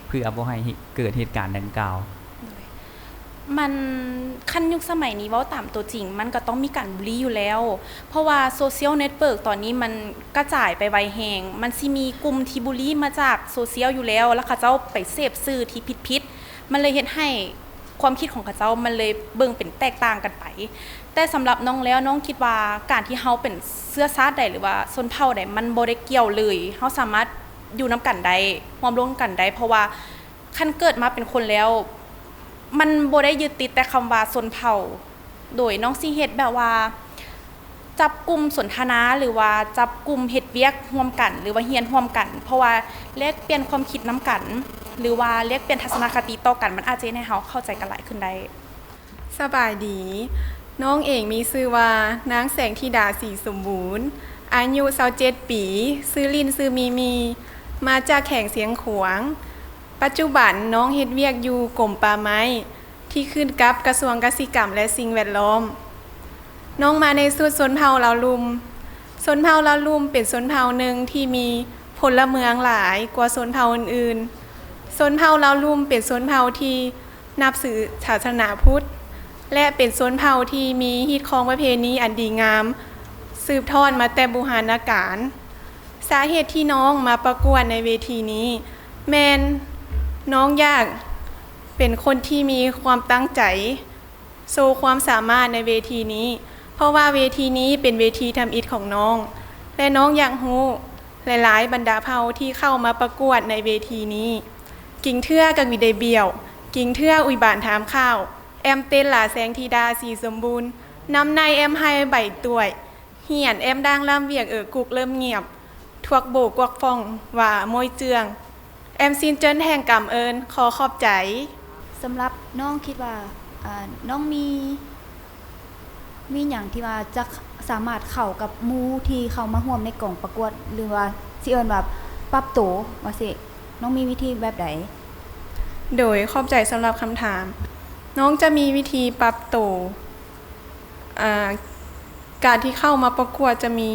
ເພື່ອບໍ່ໃຫ້ເກີດເຫດການດັ່ງກ່າວ? ໂດຍ ມັນ ຄັນຍຸກສະໄໝນີ້ ເວົ້າຕາມຕົວຈິງ ມັນກໍຕ້ອງມີການບູລີຢູ່ແລ້ວ, ເພາະວ່າໂຊຊຽວເນັດເວີກຕອນນີ້ມັນກະຈາຍໄປໄວແຮງ, ມັນຊິມີກຸ່ມທີ່ບູລີມາຈາກໂຊຊຽວຢູ່ແລ້ວ ແລ້ວເຂົາເຈົ້າໄປເສບສື່ທີ່ຜິດໆ, ມັນເລີຍເຮັດໃຫ້ ຄວາມຄິດຂອງເຂົາເຈົ້າມັນເລີຍເບິ່ງເປັນແຕກຕ່າງກັນໄປ. ແຕ່ສຳລັບນ້ອງແລ້ວ ນ້ອງຄິດວ່າການທີ່ເຮົາເປັນເຊື້ອຊາດໃດ ຫຼືວ່າຊົນເຜົ່າໃດ ມັນບໍ່ໄດ້ກ່ຽວເລີຍ. ເຮົາສາມາດຢູ່ນຳກັນໄດ້, ຮ່ວມໂລກນຳກັນໄດ້, ເພາະວ່າຄັນເກີດມາເປັນຄົນແລ້ວ ມັນບໍ່ໄດ້ຍຶດຕິດແຕ່ຄຳວ່າຊົນເຜົ່າ. ໂດຍ ນ້ອງຊິເຮັດແບບວ່າ ຈັບກຸ່ມສົນທະນາ ຫຼືວ່າຈັບກຸ່ມເຮັດວຽກຮ່ວມກັນ ຫຼືວ່າຮຽນຮ່ວມກັນ, ເພາະວ່າແລກປ່ຽນຄວາມຄິດນຳກັນ ຫຼືວ່າແລກປ່ຽນທັດສະນະຄະຕິຕໍ່ກັນ ມັນອາດຈະເຮັດໃຫ້ເຮົາເຂົ້າໃຈກັນຫຼາຍຂຶ້ນໄດ້. ສະບາຍດີ, ນ້ອງເອງມີຊື່ວ່າ ນາງແສງທິດາ ສີສົມບູນ, ອາຍຸ ຊາວເຈັດ ປີ, ຊື່ຫຼິ້ນຊື່ມີມີ, ມາຈາກແຂວງຊຽງຂວາງ. ປັດຈຸບັນນ້ອງເຮັດວຽກຢູ່ກົມປ່າໄມ້ ທີ່ຂຶ້ນກັບກະຊວງກະສິກຳ ແລະ ສິ່ງແວດລ້ອມ. ນ້ອງມາໃນຊຸດຊົນເຜົ່າລາວລຸ່ມ. ຊົນເຜົ່າລາວລຸ່ມເປັນຊົນເຜົ່າໜຶ່ງທີ່ມີພົນລະເມືອງຫຼາຍກວ່າຊົນເຜົ່າອື່ນໆ. ຊົນເຜົ່າລາວລຸ່ມເປັນຊົນເຜົ່າທີ່ນັບຖືສາສະໜາພຸດ ແລະ ເປັນຊົນເຜົ່າທີ່ມີຮີດຄອງປະເພນີອັນດີງາມ ສືບທອດມາແຕ່ບູຮານນະການ. ສາເຫດທີ່ນ້ອງມາປະກວດໃນເວທີນີ້ ແມ່ນນ້ອງຢາກເປັນຄົນທີ່ມີຄວາມຕັ້ງໃຈ ໂຊຄວາມສາມາດໃນເວທີນີ້ ເພາະວ່າເວທີນີ້ເປັນເວທີທຳອິດຂອງນ້ອງ ແລະ ນ້ອງຢາກຮູ້ຫຼາຍໆບັນດາເຜົ່າທີ່ເຂົ້າມາປະກວດໃນເວທີນີ້. ກິງເທື່ອກະວິໄດບຽວ, ກິງເທື່ອອຸຍບານຖາມຂ່າວ, ແອມເຕນຫຼາແສງທິດາ ສີສົມບູນ, ນຳໃນແອມໄຮໃບຕວຍ, ຮຽນແອມດ່າງລຳວຽງເອີກຸກເລີ່ມງຽບ, ທວກໂບກວັກຟອງວ່າໂມຍເຈືອງ, ແອມຊິນເຈີນແຫ່ງກຳເອີນ. ຂໍຂອບໃຈ. ສຳລັບນ້ອງຄິດວ່າ ອາ ນ້ອງມີ ມີຫຍັງທີ່ວ່າຈະສາມາດເຂົ້າກັບໝູ່ທີ່ເຂົ້າມາຮ່ວມໃນກອງປະກວດ ຫຼືວ່າຊິເອີ້ນວ່າປັບໂຕວ່າຊີ້ ນ້ອງມີວິທີແບບໃດ? ໂດຍ ຂອບໃຈສຳລັບຄຳຖາມ. ນ້ອງຈະມີວິທີປັບໂຕ ອາ ການທີ່ເຂົ້າມາປະກວດຈະມີ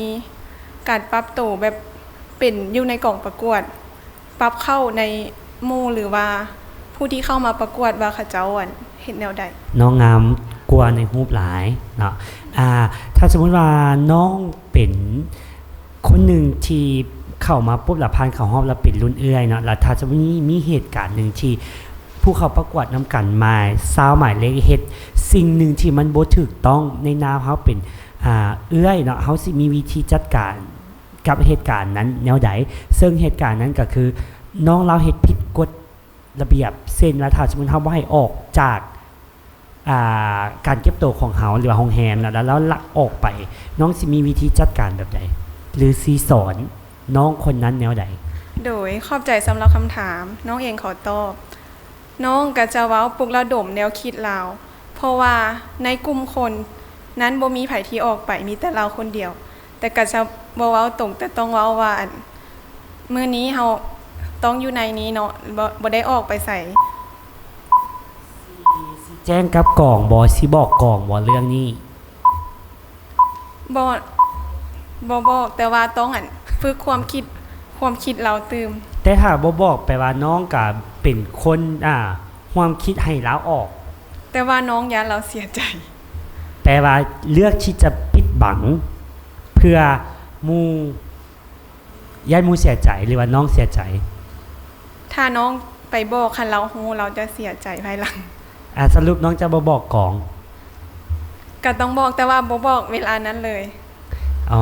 ການປັບໂຕແບບເປັນຢູ່ໃນກອງປະກວດ, ປັບເຂົ້າໃນໝູ່ ຫຼືວ່າຜູ້ທີ່ເຂົ້າມາປະກວດວ່າເຂົາເຈົ້າ ອັນ ເຮັດແນວໃດ. ນ້ອງງາມກວ່າໃນຮູບຫຼາຍເນາະ. ອາ ຖ້າສົມມຸດວ່ານ້ອງເປັນຄົນໜຶ່ງທີ່ເຂົ້າມາປຸບ ແລ້ວຜ່ານເຂົ້າຮອບ ແລ້ວເປັນລຸ້ນເອື້ອຍເນາະ, ແລ້ວຖ້າສົມມຸດມີ ມີເຫດການໜຶ່ງທີ່ ຜູ້ເຂົ້າປະກວດນຳກັນມາຊາວໝາຍເລກເຮັດສິ່ງໜຶ່ງທີ່ມັນບໍ່ຖືກຕ້ອງໃນນາມເຮົາເປັນ ອາ ເອື້ອຍເນາະ, ເຮົາຊິມີວິທີຈັດການກັບເຫດການນັ້ນແນວໃດ? ເຊິ່ງເຫດການນັ້ນກໍຄືນ້ອງລາວເຮັດຜິດກົດລະບຽບ ເຊັ່ນວ່າ ຖ້າສົມມຸດເຮົາບໍ່ໃຫ້ອອກຈາກ ອາ ການເກັບໂຕຂອງເຮົາ ຫຼືວ່າໂຮງແຮມນະ ແລ້ວ ແລ້ວລັກອອກໄປ, ນ້ອງຊິມີວິທີຈັດການແບບໃດ ຫຼືຊິສອນນ້ອງຄົນນັ້ນແນວໃດ? ໂດຍ ຂອບໃຈສຳລັບຄຳຖາມ. ນ້ອງເອງຂໍຕອບ. ນ້ອງກໍຈະເວົ້າປຸກລະດົມແນວຄິດລາວ, ເພາະວ່າໃນກຸ່ມຄົນ ນັ້ນບໍ່ມີໃຜທີ່ອອກໄປ, ມີແຕ່ລາວຄົນດຽວ. ແຕ່ກໍຈະບໍ່ເວົ້າຕົງ, ແຕ່ຕ້ອງເວົ້າວ່າ ອັນ ມື້ນີ້ເຮົາຕ້ອງຢູ່ໃນນີ້ເນາະ, ບໍ່, ບໍ່ໄດ້ອອກໄປໃສ. ຊິ, ຊິແຈ້ງກັບກອງບໍ່? ຊິບອກກອງບໍ່ເລື່ອງນີ້? ບໍ່, ບໍ່ບອກ, ແຕ່ວ່າຕ້ອງ ອັນ ຝຶກຄວາມຄິດ, ຄວາມຄິດລາວຕື່ມ. ແຕ່ຖ້າບໍ່ບອກ ແປວ່ານ້ອງກະເປັນຄົນ, ອາ, ຮ່ວມຄິດໃຫ້ລາວອອກ. ແຕ່ວ່ານ້ອງຢ້ານລາວເສຍໃຈ. ແປວ່າເລືອກທີ່ຈະປິດບັງ ເພື່ອໝູ່, ຢ້ານໝູ່ເສຍໃຈ ຫຼືວ່ານ້ອງເສຍໃຈ? ຖ້ານ້ອງໄປບອກ, ຄັນລາວຮູ້, ລາວຈະເສຍໃຈພາຍຫຼັງ. ອາ, ສະຫຼຸບນ້ອງຈະບໍ່ບອກກອງ? ກໍຕ້ອງບອກ, ແຕ່ວ່າບໍ່ບອກເວລານັ້ນເລີຍ. ອໍ,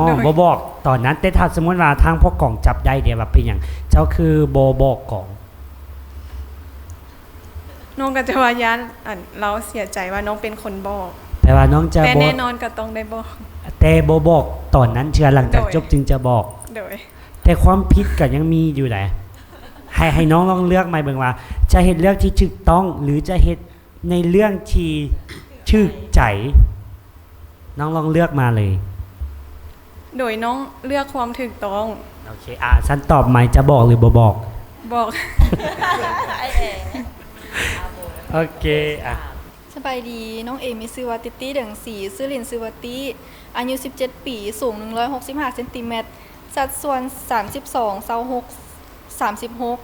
ໂດຍ ບໍ່ບອກຕອນນັ້ນ. ແຕ່ຖ້າສົມມຸດວ່າທາງພວກກອງຈັບໄດ້ເດ ວ່າເປັນຫຍັງເຈົ້າຄືບໍ່ບອກກອງ? ນ້ອງກໍຈະວ່າຢ້ານ ອັນ ລາວເສຍໃຈວ່ານ້ອງເປັນຄົນບອກ. ແປວ່ານ້ອງຈະ ແຕ່ບໍ່ ແນ່ນອນກໍຕ້ອງໄດ້ບອກ. ແຕ່ບໍ່ບອກຕອນນັ້ນເທື່ອ, ຫຼັງຈາກ ໂດຍ ຈົບຈຶ່ງຈະບອກ. ໂດຍ. ແຕ່ຄວາມຜິດກໍຍັງມີຢູ່ໃດ໋. ໃຫ້, ໃຫ້ນ້ອງລອງເລືອກໃໝ່ເບິ່ງວ່າ ຈະເຮັດເລື່ອງທີ່ຖືກຕ້ອງ ຫຼື ຈະເຮັດໃນເລື່ອງທີ່ຖືກໃຈ. ນ້ອງລອງເລືອກມາເລີຍ. ໂດຍ ນ້ອງເລືອກຄວາມຖືກຕ້ອງ. ໂອເຄ, ອາ, ຊັ້ນຕອບໃໝ່ ຈະບອກ ຫຼື ບໍ່ບອກ? ບອກ. ໂອເຄ, ອາ. ສະບາຍດີ, ນ້ອງເອງມີຊື່ວ່າ ຕິດຕິ ດຽງສີ, ຊື່ຫຼິ້ນຊື່ວ່າຕິ, ອາຍຸສິບເຈັດປີ, ສູງໜຶ່ງຮ້ອຍຫົກສິບຫ້າເຊັນຕີແມັດ, ສັດສ່ວນສາມສິບສອງ ຊາວຫົກ ສາມສິບຫົກ.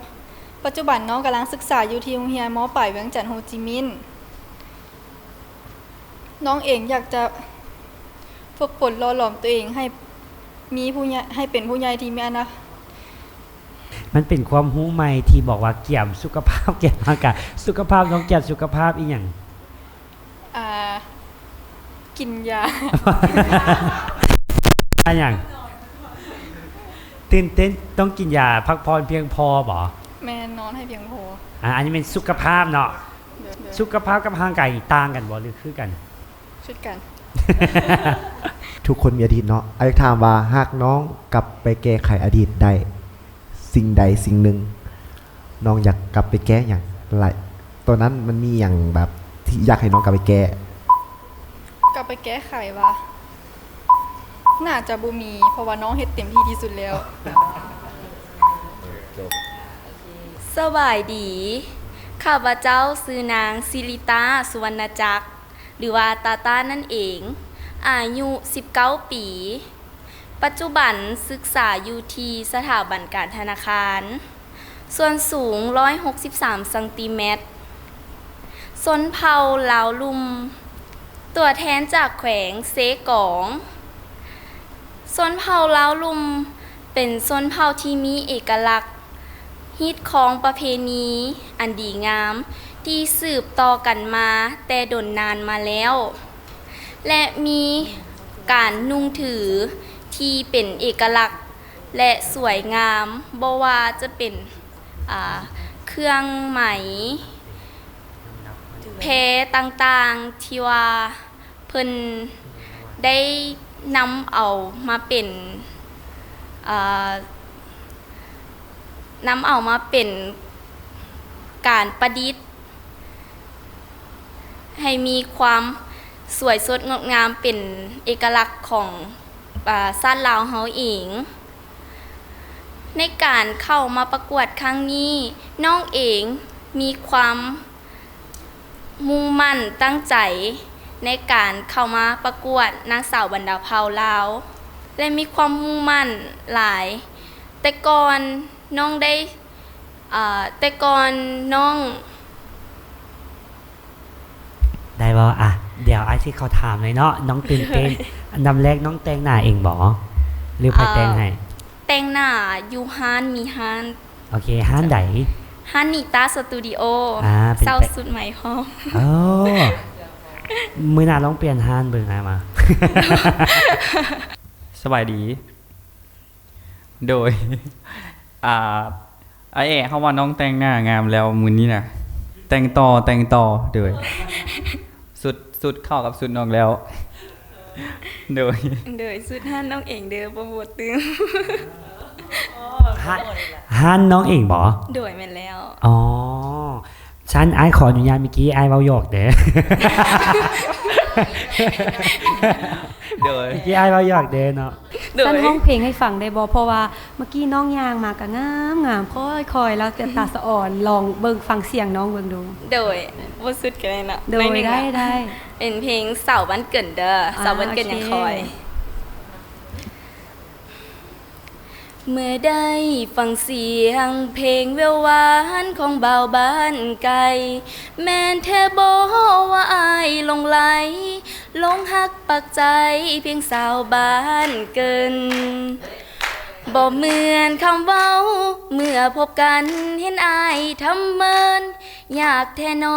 ປັດຈຸບັນນ້ອງກຳລັງສຶກສາຢູ່ທີ່ໂຮງຮຽນ ມ.ປາຍ ວຽງຈັນ ໂຮຈິມິນ. ນ້ອງເອງຢາກຈະຝຶກຝົນຫຼໍ່ຫຼອມຕົວເອງໃຫ້ມີຜູ້ໃຫຍ່, ໃຫ້ເປັນຜູ້ໃຫຍ່ທີ່ມີອະນາ ມັນເປັນຄວາມຮູ້ໃໝ່ທີ່ບອກວ່າກຽມສຸຂະພາບ, ກຽມຮ່າງກາຍ. ສຸຂະພາບ, ນ້ອງກຽມສຸຂະພາບອີ່ຫຍັງ? ອ່າ ກິນຢາ. ອາ ຫຍັງ? ຕື່ນເຕັ້ນ, ຕ້ອງກິນຢາ, ພັກຜ່ອນພຽງພໍບໍ? ແມ່ນ, ນອນໃຫ້ພຽງພໍ. ອາ ອັນນີ້ແມ່ນສຸຂະພາບເນາະ. ໂດຍ, ໂດຍ. ສຸຂະພາບກັບຮ່າງກາຍນີ້ຕ່າງກັນບໍ ຫຼື ຄືກັນ? ຄືກັນ. ທຸກຄົນມີອະດີດເນາະ. ອ້າຍຢາກຖາມວ່າ ຫາກນ້ອງກັບໄປແກ້ໄຂອະດີດໄດ້ ສິ່ງໃດສິ່ງໜຶ່ງ ນ້ອງຢາກກັບໄປແກ້ຫຍັງ? ແລະ ຕອນນັ້ນມັນມີຫຍັງແບບທີ່ຢາກໃຫ້ນ້ອງກັບໄປແກ້? ກັບໄປແກ້ໄຂຫວາ? ໜ້າຈະບໍ່ມີ, ເພາະວ່ານ້ອງເຮັດເຕັມທີ່ທີ່ສຸດແລ້ວ. ສະບາຍດີ, ຂ້າພະເຈົ້າຊື່ນາງ ສິລິຕາ ສຸວັນນະຈັກ ຫຼືວ່າ ຕາຕາ ນັ້ນເອງ, ອາຍຸສິບເກົ້າປີ. ປັດຈຸບັນສຶກສາຢູ່ທີ່ສະຖາບັນການທະນາຄານ, ສ່ວນສູງ ໜຶ່ງຮ້ອຍຫົກສິບສາມ ຊັງຕີແມັດ, ຊົນເຜົ່າລາວລຸ່ມ, ຕົວແທນຈາກແຂວງເຊກອງ. ຊົນເຜົ່າລາວລຸ່ມເປັນຊົນເຜົ່າທີ່ມີເອກະລັກ, ຮີດຄອງປະເພນີອັນດີງາມທີ່ສືບຕໍ່ກັນມາແຕ່ດົນນານມາແລ້ວ ແລະ ມີການນຸ່ງຖືທີ່ເປັນເອກະລັກ ແລະ ສວຍງາມ, ບໍ່ວ່າຈະເປັນ, ອາ, ເຄື່ອງໄໝ, ແພຕ່າງໆ ທີ່ວ່າ ເພິ່ນໄດ້ນຳເອົາມາເປັນ, ເອີ, ນຳເອົາມາເປັນການປະດິດໃຫ້ມີຄວາມສວຍສົດງົດງາມ ເປັນເອກະລັກຂອງ, ເອີ, ຊາດລາວເຮົາເອງ. ໃນການເຂົ້າມາປະກວດຄັ້ງນີ້, ນ້ອງເອງມີຄວາມ ມຸ່ງໝັ້ນຕັ້ງໃຈໃນການເຂົ້າມາປະກວດນາງສາວບັນດາເຜົ່າລາວ ແລະ ມີຄວາມມຸ່ງໝັ້ນຫຼາຍ. ແຕ່ກ່ອນນ້ອງໄດ້, ເອີ, ແຕ່ກ່ອນນ້ອງ ໄດ້ບໍ່? ອະ, ດຽວອ້າຍຊິຂໍຖາມເລີຍເນາະ, ນ້ອງຕື່ນເຕັ້ນ. ອັນດັບແລກນ້ອງແຕ່ງໜ້າເອງບໍ ຫຼື ໃຜແຕ່ງໃຫ້? ເອີ, ແຕ່ງໜ້າຢູ່ຮ້ານ, ມີຮ້ານ. ໂອເຄ, ຮ້ານໃດ? ຮ້ານນີຕາສະຕູດິໂອ. ອາ, ເຊົ່າຊຸດໃໝພ້ອມ. ເອີ, ມື້ໜ້າລອງປ່ຽນຮ້ານເບິ່ງ, ອ້າຍມາ. ສະບາຍດີ. ໂດຍ. ອາ, ອ້າຍແອະ, ເຮົາວ່ານ້ອງແຕ່ງໜ້າງາມແລ້ວມື້ນີ້ນະ. ແຕ່ງຕໍ່, ແຕ່ງຕໍ່. ໂດຍ. ຊຸດ, ຊຸດເຂົ້າກັບຊຸດນ້ອງແລ້ວ. ໂດຍ. ໂດຍ, ຊຸດຮ້ານນ້ອງເອງເດີ, ບໍ່, ບໍ່ຕື່ມ. ຮ້ານ, ຮ້ານນ້ອງເອງບໍ? ໂດຍ, ແມ່ນແລ້ວ. ອໍ, ຊັ້ນອ້າຍຂໍອະນຸຍາດ, ເມື່ອກີ້ອ້າຍເວົ້າຫຍອກເດີ. ໂດຍ ເມື່ອກີ້ອ້າຍເວົ້າຫຍອກເດ້ເນາະ. ໂດຍ ຊັ້ນຮ້ອງເພງໃຫ້ຟັງໄດ້ບໍ່? ເພາະວ່າເມື່ອກີ້ນ້ອງຍ່າງມາກໍງາມໆ ຄ່ອຍໆ ແລ້ວແຕ່ຕາສະອອນ ລອງເບິ່ງຟັງສຽງນ້ອງເບິ່ງດູ. ໂດຍ ບໍ່ສຸດກໍໄດ້ເນາະ. ໂດຍ ໜ້ອຍໜຶ່ງ ໄດ້ ໄດ້ ເປັນເພງສາວບ້ານເກີນເດີ. ອ່າ ສາວບ້ານເກີນ ໂອເຄ ຍັງຄອຍ. ເມື່ອໄດ້ຟັງສຽງເພງແວວຫວານຂອງບ່າວບ້ານໄກ ແມ່ນແທ້ບໍ່ວ່າອ້າຍຫຼົງໄຫຼ ຫຼົງຮັກປັກໃຈພຽງສາວບ້ານເກີນ. ບໍ່ເໝືອນຄຳເວົ້າເມື່ອພົບກັນ ເຫັນອ້າຍທຳເມີນ ຢາກແທ້ໜໍ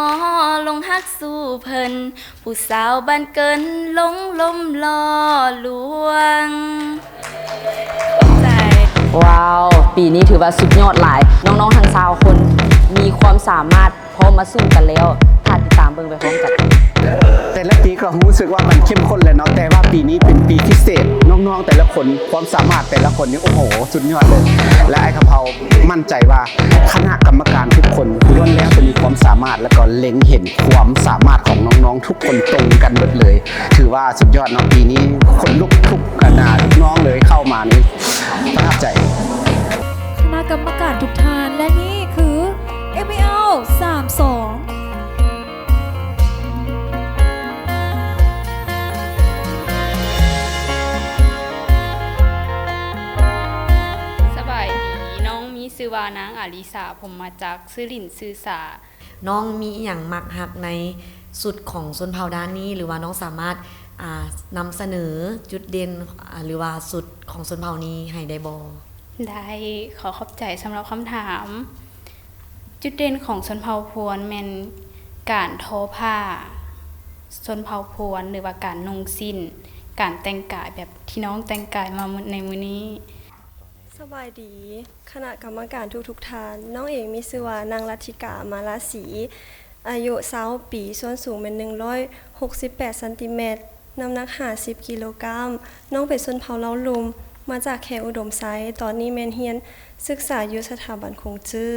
ຫຼົງຮັກສູ່ເພິ່ນ ຜູ້ສາວບ້ານເກີນຫຼົງລົມຫຼໍ່ລວງ. ຂອບໃຈ. ວ້າວ ປີນີ້ຖືວ່າສຸດຍອດຫຼາຍ ນ້ອງໆທັງຊາວຄົນມີຄວາມສາມາດ ພ້ອມມາສູ້ກັນແລ້ວ ຖ້າຕິດຕາມເບິ່ງໄປພ້ອມກັນ. ແຕ່ລະປີກໍຮູ້ສຶກວ່າມັນເຂັ້ມຂຸ້ນແຫຼະເນາະ ແຕ່ວ່າປີນີ້ເປັນປີພິເສດ ນ້ອງໆແຕ່ລະຄົນ ຄວາມສາມາດແຕ່ລະຄົນນີ້ ໂອ້ໂຫ ສຸດຍອດເລີຍ ແລະ ອ້າຍຄຳເພົາໝັ້ນໃຈວ່າ ຄະນະກຳມະການທຸກຄົນລ້ວນແລ້ວແຕ່ມີຄວາມສາມາດ ແລະ ກໍເລັງເຫັນຄວາມສາມາດຂອງນ້ອງໆທຸກຄົນຕົງກັນເບິດເລີຍ ຖືວ່າສຸດຍອດເນາະ ປີນີ້ຂົນລຸກທຸກ ອັນນ່າ ລູກນ້ອງເລີຍ ເຂົ້າມານີ້ປະທັບໃຈ. ຄະນະກຳມະການທຸກທ່ານ ແລະ ນີ້ຄື ເອັມວີແອລ ສາມສອງ. ສະບາຍດີ ນ້ອງມີຊື່ວ່ານາງອາລິສາ ພົມມະຈັກ ຊື່ຫຼິ້ນຊື່ສາ. ນ້ອງມີອີ່ຫຍັງມັກຮັກໃນຊຸດຂອງຊົນເຜົ່າດ້ານນີ້ ຫຼືວ່ານ້ອງສາມາດ ອ່າ ນຳສະເໜີຈຸດເດັ່ນ ອ່າ ຫຼືວ່າຊຸດຂອງຊົນເຜົ່ານີ້ໃຫ້ໄດ້ບໍ່? ໄດ້ ຂໍຂອບໃຈສຳລັບຄຳຖາມ. ຈຸດເດັ່ນຂອງຊົນເຜົ່າພວນແມ່ນການທໍຜ້າຊົນເຜົ່າພວນ ຫຼືວ່າການນຸ່ງສິ້ນ ການແຕ່ງກາຍແບບທີ່ນ້ອງແຕ່ງກາຍມາໃນມື້ນີ້. ສະບາຍດີ ຄະນະກຳມະການທຸກໆທ່ານ. ນ້ອງເອງມີຊື່ວ່ານາງລັດທິກາ ມາລາສີ ອາຍຸຊາວປີ ສ່ວນສູງແມ່ນໜຶ່ງຮ້ອຍຫົກສິບແປດຊັນຕີແມັດ ນ້ຳໜັກຫ້າສິບກິໂລກຣາມ. ນ້ອງເປັນຊົນເຜົ່າເລົ່າລຸ່ມ ມາຈາກແຂວງອຸດົມໄຊ, ຕອນນີ້ແມ່ນຮຽນສຶກສາຢູ່ສະຖາບັນຂົງຈື້.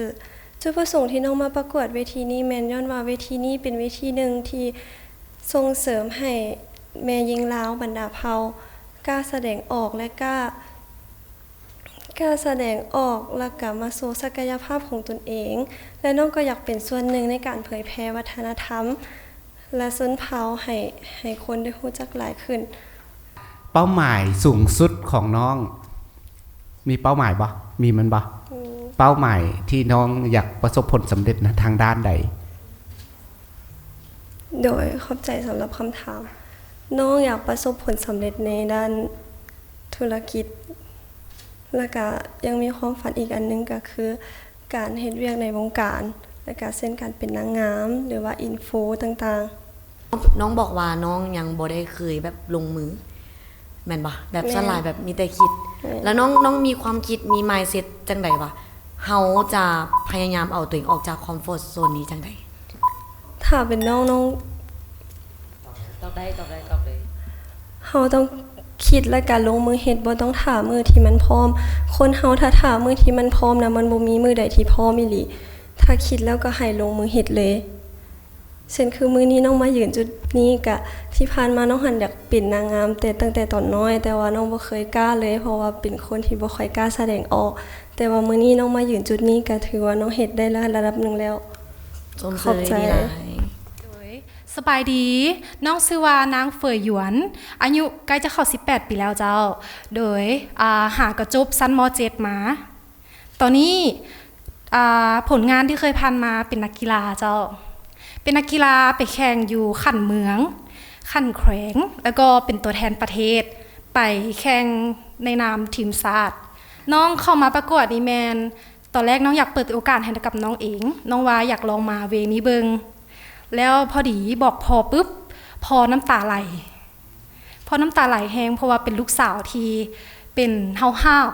ຈຸດປະສົງທີ່ນ້ອງມາປະກວດເວທີນີ້ແມ່ນຍ້ອນວ່າເວທີນີ້ເປັນເວທີໜຶ່ງທີ່ສົ່ງເສີມໃຫ້ແມ່ຍິງລາວບັນດາເຜົ່າກ້າສະແດງອອກ ແລະ ກ້າ ການສະແດງອອກ ແລ້ວກະມາໂຊສັກກະຍະພາບຂອງຕົນເອງ ແລະ ນ້ອງກໍຢາກເປັນສ່ວນໜຶ່ງໃນການເຜີຍແຜ່ວັດທະນະທຳ ແລະ ຊົນເຜົ່າໃຫ້ ໃຫ້ຄົນໄດ້ຮູ້ຈັກຫຼາຍຂຶ້ນ. ເປົ້າໝາຍສູງສຸດຂອງນ້ອງມີເປົ້າໝາຍບໍ່? ມີແມ່ນບໍ່? ມີ. ເປົ້າໝາຍທີ່ນ້ອງຢາກປະສົບຜົນສຳເລັດນະ ທາງດ້ານໃດ? ໂດຍ ຂອບໃຈສຳລັບຄຳຖາມ. ນ້ອງຢາກປະສົບຜົນສຳເລັດໃນດ້ານທຸລະກິດ ແລ້ວກະຍັງມີຄວາມຝັນອີກອັນໜຶ່ງ ກະຄືການເຮັດວຽກໃນວົງການ ແລ້ວກະເຊັ່ນການເປັນນາງງາມ ຫຼືວ່າອິນຟູຕ່າງໆ. ນ້ອງບອກວ່ານ້ອງຍັງບໍ່ໄດ້ເຄີຍແບບລົງມື ແມ່ນບໍ່? ແບບ ແມ່ນ ສ່ວນຫຼາຍແບບມີແຕ່ຄິດ. ແມ່ນ. ແລ້ວນ້ອງ ນ້ອງມີຄວາມຄິດ ມີມາຍເຊັດຈັ່ງໃດວ່າ ເຮົາຈະພະຍາຍາມເອົາຕົວເອງອອກຈາກຄອມຟອດໂຊນນີ້ຈັ່ງໃດ? ຖ້າເປັນນ້ອງ ນ້ອງ ຕອບໄດ້ ຕອບໄດ້ ຕອບເລີຍ. ເຮົາຕ້ອງຄິດແລ້ວກະລົງມືເຮັດ ບໍ່ຕ້ອງຖ້າມື້ທີ່ມັນພ້ອມ. ຄົນເຮົາຖ້າຖ້າມື້ທີ່ມັນພ້ອມນະ ມັນບໍ່ມີມື້ໃດທີ່ພ້ອມອີ່ຫຼີ. ຖ້າຄິດແລ້ວກໍໃຫ້ລົງມືເຮັດເລີຍ. ເຊັ່ນຄືມື້ນີ້ນ້ອງມາຢືນຈຸດນີ້ ກະທີ່ຜ່ານມານ້ອງຫັ້ນຢາກເປັນນາງງາມແຕ່ ຕັ້ງແຕ່ຕອນນ້ອຍ ແຕ່ວ່ານ້ອງບໍ່ເຄີຍກ້າເລີຍ ເພາະວ່າເປັນຄົນທີ່ບໍ່ຄ່ອຍກ້າສະແດງອອກ. ແຕ່ວ່າມື້ນີ້ນ້ອງມາຢືນຈຸດນີ້ ກະຖືວ່ານ້ອງເຮັດໄດ້ລະ ລະດັບໜຶ່ງແລ້ວ. ຊົມເຊີຍ ຂອບໃຈ. ດີຫຼາຍ. ໂດຍ ສະບາຍດີ ນ້ອງຊື່ວ່ານາງເຟີຍຢວນ ອາຍຸໃກ້ຈະເຂົ້າສິບແປດປີແລ້ວເຈົ້າ. ໂດຍ ອ່າ ຫາກໍຈົບຊັ້ນ ມໍເຈັດ ມາ. ຕອນນີ້ ອ່າ ຜົນງານທີ່ເຄີຍຜ່ານມາເປັນນັກກິລາເຈົ້າ. ເປັນນັກກິລາໄປແຂ່ງຢູ່ຂັ້ນເມືອງ, ຂັ້ນແຂວງ ແລ້ວກໍເປັນຕົວແທນປະເທດໄປແຂ່ງໃນນາມທີມຊາດ. ນ້ອງເຂົ້າມາປະກວດນີ້ແມ່ນ ຕອນແລກນ້ອງຢາກເປີດໂອກາດໃຫ້ກັບນ້ອງເອງ, ນ້ອງວ່າຢາກລອງມາເວນີ້ເບິ່ງ. ແລ້ວພໍດີບອກພໍ່ປຶບ, ພໍ່ນ້ຳຕາໄຫຼ. ພໍ່ນ້ຳຕາໄຫຼແຮງ ເພາະວ່າເປັນລູກສາວທີ່ເປັນຫ້າວ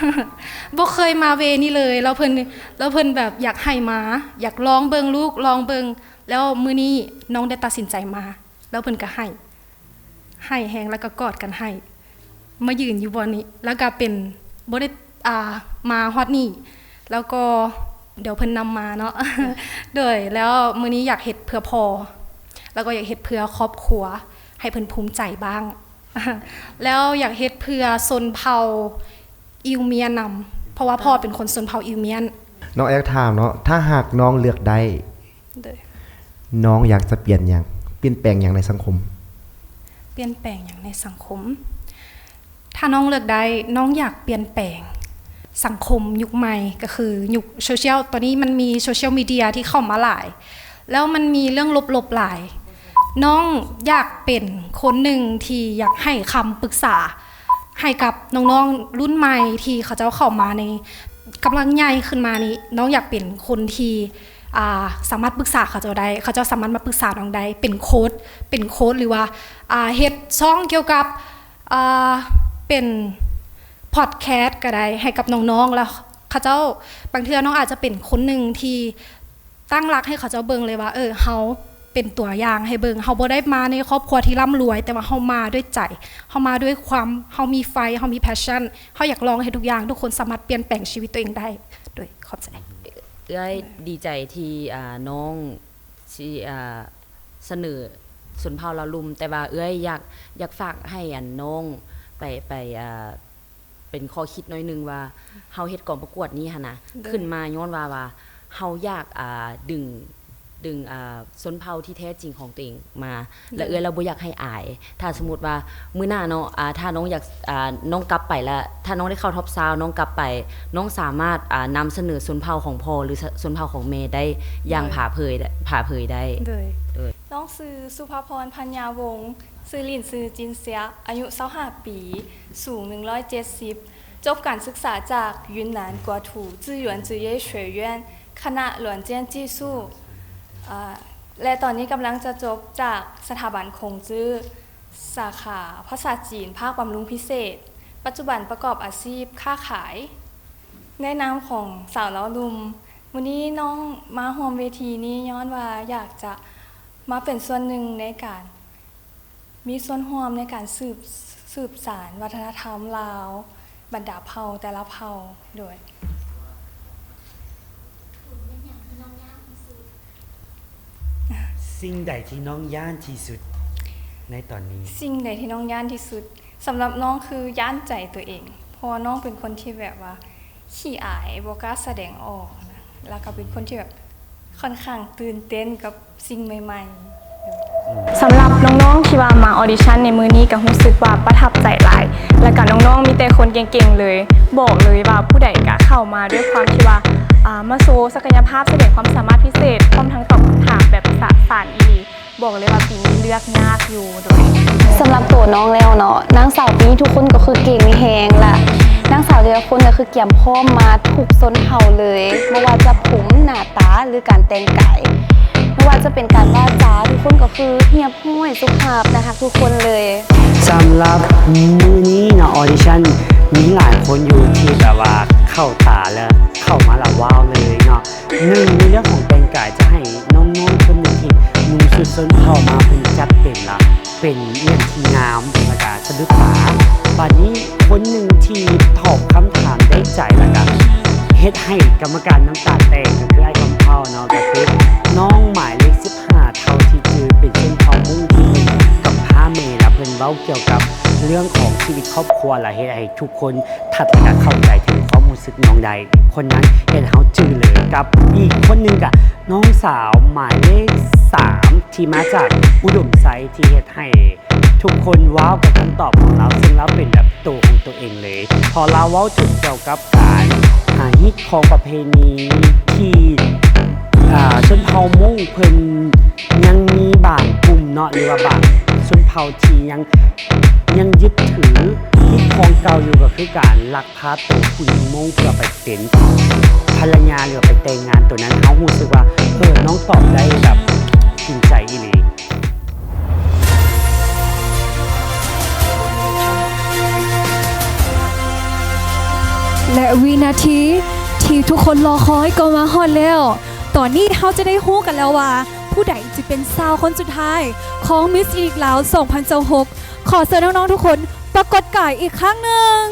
ໆ ບໍ່ເຄີຍມາເວນີ້ເລີຍ. ແລ້ວເພິ່ນ ແລ້ວເພິ່ນແບບຢາກໃຫ້ມາ, ຢາກລອງເບິ່ງລູກ, ລອງເບິ່ງ. ແລ້ວມື້ນີ້ນ້ອງໄດ້ຕັດສິນໃຈມາ, ແລ້ວເພິ່ນກໍໃຫ້. ໄຫ້ແຮງ ແລ້ວກໍກອດກັນໄຫ້ ມາຢືນຢູ່ບ່ອນນີ້ ແລ້ວກໍເປັນ ບໍ່ໄດ້ ອ່າ ມາຮອດນີ້ ແລ້ວກໍດຽວເພິ່ນນຳມາເນາະ. ໂດຍ ແລ້ວມື້ນີ້ຢາກເຮັດເພື່ອພໍ່ ແລ້ວກໍຢາກເຮັດເພື່ອຄອບຄົວ ໃຫ້ເພິ່ນພູມໃຈບ້າງ ແລ້ວຢາກເຮັດເພື່ອຊົນເຜົ່າອິວມຽນນຳ ເພາະວ່າພໍ່ເປັນຄົນຊົນເຜົ່າອິວມຽນ. ນ້ອງແອກຖາມເນາະ ຖ້າຫາກນ້ອງເລືອກໄດ້ ໂດຍ ນ້ອງຢາກຈະປ່ຽນຫຍັງ? ປ່ຽນແປງຫຍັງໃນສັງຄົມ? ປ່ຽນແປງຫຍັງໃນສັງຄົມ? ຖ້ານ້ອງເລືອກໄດ້ ນ້ອງຢາກປ່ຽນແປງສັງຄົມຍຸກໃໝ່ ກໍຄືຍຸກໂຊຊຽວ. ຕອນນີ້ມັນມີໂຊຊຽວມີເດຍທີ່ເຂົ້າມາຫຼາຍ ແລ້ວມັນມີເລື່ອງລົບໆຫຼາຍ. ນ້ອງຢາກເປັນຄົນໜຶ່ງທີ່ຢາກໃຫ້ຄຳປຶກສາໃຫ້ກັບນ້ອງໆລຸ້ນໃໝ່ທີ່ເຂົາເຈົ້າເຂົ້າມາໃນ ກຳລັງໃຫຍ່ຂຶ້ນມານີ້. ນ້ອງຢາກເປັນຄົນທີ່ ອ່າ ສາມາດປຶກສາເຂົາເຈົ້າໄດ້ ເຂົາເຈົ້າສາມາດມາປຶກສານ້ອງໄດ້ ເປັນໂຄດ ເປັນໂຄດ ຫຼືວ່າ ອ່າ ເຮັດຊ່ອງກ່ຽວກັບ ອ່າ ເປັນພອດແຄສກໍໄດ້ ໃຫ້ກັບນ້ອງໆ ແລ້ວເຂົາເຈົ້າ ບາງເທື່ອນ້ອງອາດຈະເປັນຄົນໜຶ່ງທີ່ຕັ້ງຫຼັກໃຫ້ເຂົາເຈົ້າເບິ່ງເລີຍວ່າ ເອີ ເຮົາເປັນຕົວຢ່າງໃຫ້ເບິ່ງ. ເຮົາບໍ່ໄດ້ມາໃນຄອບຄົວທີ່ລ່ຳລວຍ ແຕ່ວ່າເຮົາມາດ້ວຍໃຈ ເຮົາມາດ້ວຍຄວາມ ເຮົາມີໄຟ ເຮົາມີ passion ເຮົາຢາກລອງເຮັດທຸກຢ່າງ. ທຸກຄົນສາມາດປ່ຽນແປງຊີວິດຕົວເອງໄດ້. ໂດຍ ຂອບໃຈ. ເອື້ອຍດີໃຈທີ່ ອ່າ ນ້ອງຊິ ອ່າ ສະເໜີຊົນເຜົ່າລາວລຸ່ມ ແຕ່ວ່າເອື້ອຍຢາກ ຢາກຝາກໃຫ້ອັນນ້ອງໄປ ໄປ ອ່າ ເປັນຂໍ້ຄິດໜ້ອຍໜຶ່ງວ່າ ເຮົາເຮັດກອງປະກວດນີ້ຫັ້ນນະ ໂດຍ ຂຶ້ນມາຍ້ອນວ່າ ວ່າເຮົາຢາກ ອ່າ ດຶງ ດຶງ ອ່າ ຊົນເຜົ່າທີ່ແທ້ຈິງຂອງຕົວເອງມາ ໂດຍ ແລະ ເອື້ອຍລະບໍ່ຢາກໃຫ້ອາຍ. ຖ້າສົມມຸດວ່າມື້ໜ້າເນາະ ອ່າ ຖ້ານ້ອງຢາກ ອ່າ ນ້ອງກັບໄປລະ ຖ້ານ້ອງໄດ້ເຂົ້າທັອບຊາວ ນ້ອງກັບໄປ ນ້ອງສາມາດ ອ່າ ນຳສະເໜີຊົນເຜົ່າຂອງພໍ່ ຫຼື ຊ- ຊົນເຜົ່າຂອງແມ່ໄດ້ຢ່າງ ໂດຍ ຜາເຜີຍ ຜາເຜີຍໄດ້. ໂດຍ ໂດຍ. ນ້ອງຊື່ສຸພາພອນ ພັນຍາວົງ ຊື່ຫຼິ້ນຊື່ຈິນເຊຍ ອາຍຸຊາວຫ້າປີ ສູງໜຶ່ງຮ້ອຍເຈັດສິບ ຈົບການສຶກສາຈາກ Yunnan Guotu 自然职业学院 ຄະນະ 软件技术 ອ່າ ແລະ ຕອນນີ້ກຳລັງຈະຈົບຈາກສະຖາບັນ Kong Zhi ສາຂາພາສາຈີນ ພາກບຳລຸງພິເສດ. ປັດຈຸບັນປະກອບອາຊີບຄ້າຂາຍ. ໃນນາມຂອງສາວລາວລຸ່ມ ມື້ນີ້ນ້ອງມາຮ່ວມເວທີນີ້ຍ້ອນວ່າຢາກຈະມາເປັນສ່ວນໜຶ່ງໃນການ ມີສ່ວນຮ່ວມໃນການສືບ ສືບສານວັດທະນະທຳລາວ ບັນດາເຜົ່າແຕ່ລະເຜົ່າ. ໂດຍ. ສິ່ງໃດທີ່ນ້ອງຢ້ານທີ່ສຸດໃນຕອນນີ້? ສິ່ງໃດທີ່ນ້ອງຢ້ານທີ່ສຸດ? ສຳລັບນ້ອງຄືຢ້ານໃຈຕົວເອງ ເພາະວ່ານ້ອງເປັນຄົນທີ່ແບບວ່າ ຂີ້ອາຍ ບໍ່ກ້າສະແດງອອກນະ ແລ້ວກໍເປັນຄົນທີ່ແບບຂ້ອນຂ້າງຕື່ນເຕັ້ນກັບສິ່ງໃໝ່ໆ. ສຳລັບນ້ອງໆທີ່ວ່າມາອອດິຊັນໃນມື້ນີ້ ກໍຮູ້ສຶກວ່າປະທັບໃຈຫຼາຍ ແລ້ວກໍນ້ອງໆມີແຕ່ຄົນເກັ່ງໆເລີຍ. ບອກເລີຍວ່າຜູ້ໃດກໍເຂົ້າມາດ້ວຍຄວາມທີ່ວ່າ ອ່າ ມາໂຊສັກກະຍະພາບ ສະແດງຄວາມສາມາດພິເສດ ພ້ອມທັງຕອບຄຳຖາມແບບສະສານອີ່ຫຼີ. ບອກເລີຍວ່າປີນີ້ເລືອກຍາກຢູ່. ໂດຍ ສຳລັບໂຕນ້ອງແລ້ວເນາະ ນາງສາວປີນີ້ທຸກຄົນກໍຄືເກັ່ງແຮງ ແລະ ນາງສາວແຕ່ລະຄົນກໍຄືກຽມພ້ອມມາທຸກຊົນເຜົ່າເລີຍ ບໍ່ວ່າຈະຜົມ ໜ້າຕາ ຫຼື ການແຕ່ງກາຍ ບໍ່ວ່າຈະເປັນການວາຈາ ທຸກຄົນກໍຄືຮຽບຮ້ອຍ ສຸພາບ ໜ້າຮັກທຸກຄົນເລີຍ. ສຳລັບມື້ນີ້ເນາະ ອອດິຊັນ ມີຫຼາຍຄົນຢູ່ທີ່ແບບວ່າເຂົ້າຕາ ແລະ ເຂົ້າມາລະວ້າວເລີຍເນາະ. ໜຶ່ງ ໃນເລື່ອງຂອງແຕ່ງກາຍ ຈະໃຫ້ນ້ອງໆຄົນໜຶ່ງທີ່ນຸ່ງຊຸດຊົນເຜົ່າມາ ເພິ່ນຈັດເຕັມລະ ເປັນອີ່ຫຍັງທີ່ງາມ ແລ້ວກະສະດຸດຕາ. ບາດນີ້ ຄົນໜຶ່ງທີ່ຕອບຄຳຖາມໄດ້ໃຈ ແລ້ວກະເຮັດໃຫ້ກຳມະການນ້ຳຕາແຕກ ກໍຄືອ້າຍຄຳເຜົ່າເນາະ ກໍຄືນ້ອງໝາຍເລກສິບຫ້າ ເທົ່າທີ່ຈື່ ເປັນຊົນເຜົ່າມົ້ງທີ່ມີກຳພ້າແມ່ ແລ້ວເພິ່ນເວົ້າກ່ຽວກັບເລື່ອງຂອງຊີວິດຄອບຄົວ ແລ້ວເຮັດໃຫ້ທຸກຄົນ ທັດ ແລະ ກະເຂົ້າໃຈເຖິງຄວາມຮູ້ສຶກນ້ອງໄດ້. ຄົນນັ້ນເຮັດໃຫ້ເຮົາຈື່ເລີຍ. ກັບອີກຄົນໜຶ່ງກະນ້ອງສາວໝາຍເລກສາມ ທີ່ມາຈາກອຸດົມໄຊ ທີ່ເຮັດໃຫ້ທຸກຄົນວ້າວກັບຄຳຕອບຂອງລາວ ເຊິ່ງລາວເປັນແບບໂຕຂອງຕົວເອງເລີຍ ເພາະລາວເວົ້າເຖິງກ່ຽວກັບການ ອ່າ ຮີດຄອງປະເພນີທີ່ ອ່າ ຊົນເຜົ່າມົ້ງເພິ່ນຍັງມີບາງກຸ່ມເນາະ ຫຼືວ່າບາງຊົນເຜົ່າທີ່ຍັງ ຍັງຍຶດຖືຮີດຄອງເກົ່າຢູ່ ກໍຄືການລັກພາໂຕຜູ້ຍິງມົ້ງເພື່ອໄປເປັນພັນລະຍາ ຫຼືວ່າໄປແຕ່ງງານ. ໂຕນັ້ນເຮົາຮູ້ສຶກວ່າ ເອີ ນ້ອງຕອບໄດ້ແບບກິນໃຈອີ່ຫຼີ. ແລະ ວິນາທີທີ່ທຸກຄົນລໍຄອຍກໍມາຮອດແລ້ວ. ຕອນນີ້ເຮົາຈະໄດ້ຮູ້ກັນແລ້ວວ່າ ຜູ້ໃດຈະເປັນຊາວຄົນສຸດທ້າຍຂອງມິສອິນດີລາວສອງພັນຊາວຫົກ. ຂໍເຊີນນ້ອງໆທຸກຄົນປາກົດກາຍອີກຄັ້ງໜຶ່ງ.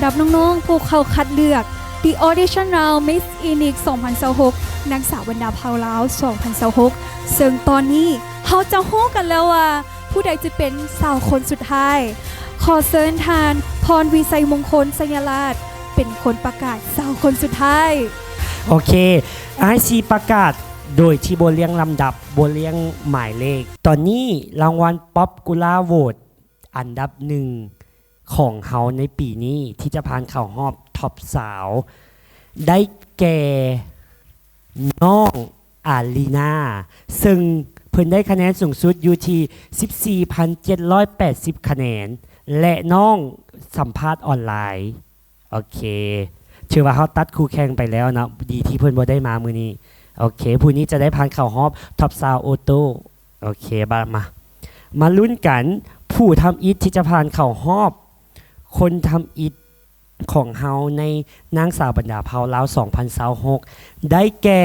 ກັບນ້ອງໆຜູ້ເຂົ້າຄັດເລືອກ The Audition Round Miss Ethnic ສອງພັນຊາວຫົກ ນາງສາວບັນດາເຜົ່າລາວ ສອງພັນຊາວຫົກ ເຊິ່ງຕອນນີ້ເຮົາຈະຮູ້ກັນແລ້ວວ່າ ຜູ້ໃດຈະເປັນຊາວຄົນສຸດທ້າຍ. ຂໍເຊີນທ່ານ ພອນວິໄຊມົງຄົນ ໄຊຍະລາດ ເປັນຄົນປະກາດຊາວຄົນສຸດທ້າຍ. ໂອເຄ, ອ້າຍຊິປະກາດໂດຍທີ່ບໍ່ລຽງລຳດັບ, ບໍ່ລຽງໝາຍເລກ. ຕອນນີ້ລາງວັນ Popular Vote ອັນດັບໜຶ່ງຂອງເຮົາໃນປີນີ້ ທີ່ຈະຜ່ານເຂົ້າຮອບ Top ຊາວ ໄດ້ແກ່ ນ້ອງອາລີນາ ເຊິ່ງເພິ່ນໄດ້ຄະແນນສູງສຸດຢູ່ທີ່ສິບສີ່ພັນເຈັດຮ້ອຍແປດສິບຄະແນນ ແລະ ນ້ອງສຳພາດອອນລາຍ. ໂອເຄ, ຖືວ່າເຮົາຕັດຄູ່ແຂ່ງໄປແລ້ວເນາະ, ດີທີ່ເພິ່ນບໍ່ໄດ້ມາມື້ນີ້. ໂອເຄ, ຜູ້ນີ້ຈະໄດ້ຜ່ານເຂົ້າຮອບ Top ຊາວ Auto. ໂອເຄ, ບາດມາ ມາລຸ້ນກັນ ຜູ້ທຳອິດທີ່ຈະຜ່ານເຂົ້າຮອບ ຄົນທຳອິດ ຂອງເຮົາໃນນາງສາວບັນດາເຜົ່າລາວ ສອງພັນຊາວຫົກ ໄດ້ແກ່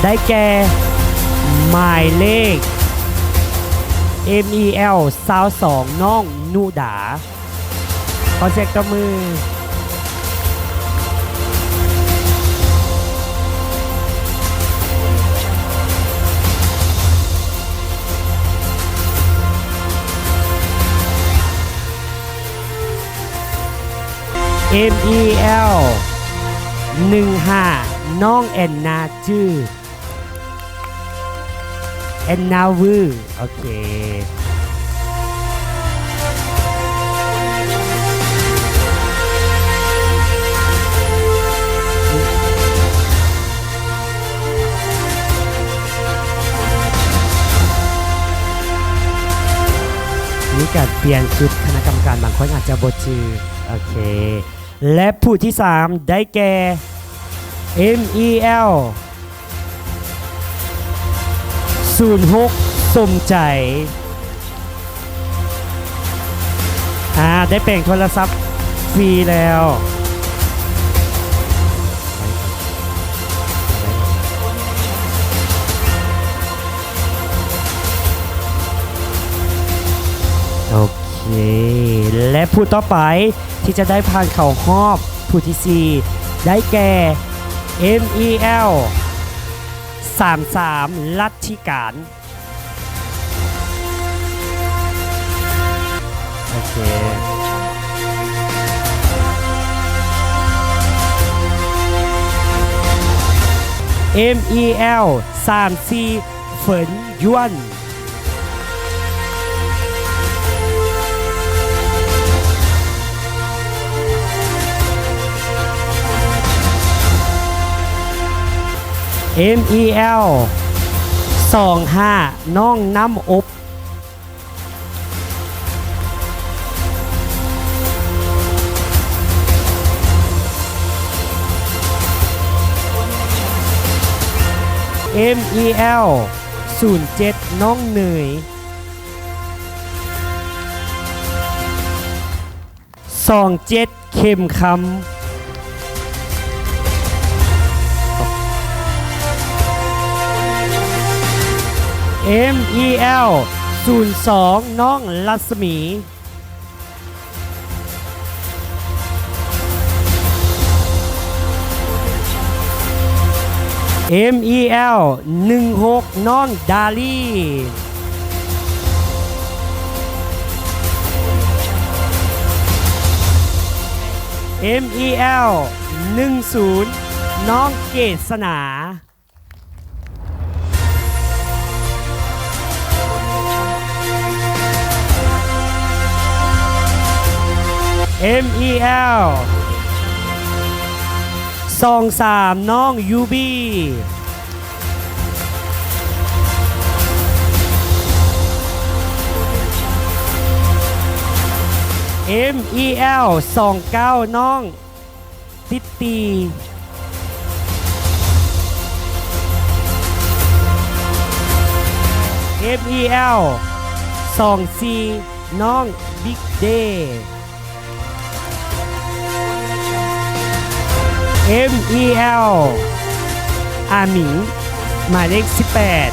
ໄດ້ແກ່ ໝາຍເລກ ເອັມອີແອລ ຊາວສອງ ນ້ອງນຸດາ. ຂໍສຽງຕົບມື. ເອັມອີແອລ ໜຶ່ງຫ້າ ນ້ອງແອນນາ ຈື່ ແອນນາ ວື. ໂອເຄ, ມີການປ່ຽນຊຸດຄະນະກຳມະການ, ບາງຄົນອາດຈະບໍ່ຈື່. ໂອເຄ, ແລະ ຜູ້ທີສາມໄດ້ແກ່ ເອັມອີແອລ ສູນຫົກ ສົມໃຈ. ອາ ໄດ້ແປງໂທລະສັບຟຣີແລ້ວ. ໂອເຄ, ແລະ ຜູ້ຕໍ່ໄປທີ່ຈະໄດ້ຜ່ານເຂົ້າຮອບຜູ້ທີສີ່ ໄດ້ແກ່ ເອັມອີແອລ ສາມສາມ ລັດທິການ. ໂອເຄ, ເອັມອີແອລ ສາມສີ່ ເຟີນ ຢວນ. ເອັມອີແອລ ສອງຫ້າ ນ້ອງນ້ຳອົບ. ເອັມອີແອລ ສູນເຈັດ ນ້ອງເນີຍ. ສອງເຈັດ ເຂັມຄຳ. ເອັມອີແອລ ສູນສອງ ນ້ອງລັດສະໝີ. ເອັມອີແອລ ໜຶ່ງຫົກ ນ້ອງດາລີ. ເອັມອີແອລ ໜຶ່ງສູນ ນ້ອງເກດສະໜາ. ເອັມອີແອລ ສອງສາມ ນ້ອງຢູບີ. ເອັມອີແອລ ສອງເກົ້າ ນ້ອງຕິດຕີ. ເອັມອີແອລ ສອງສີ່ ນ້ອງບິກເດ. ເອັມອີແອລ ອາມິງ ໝາຍເລກສິບແປດ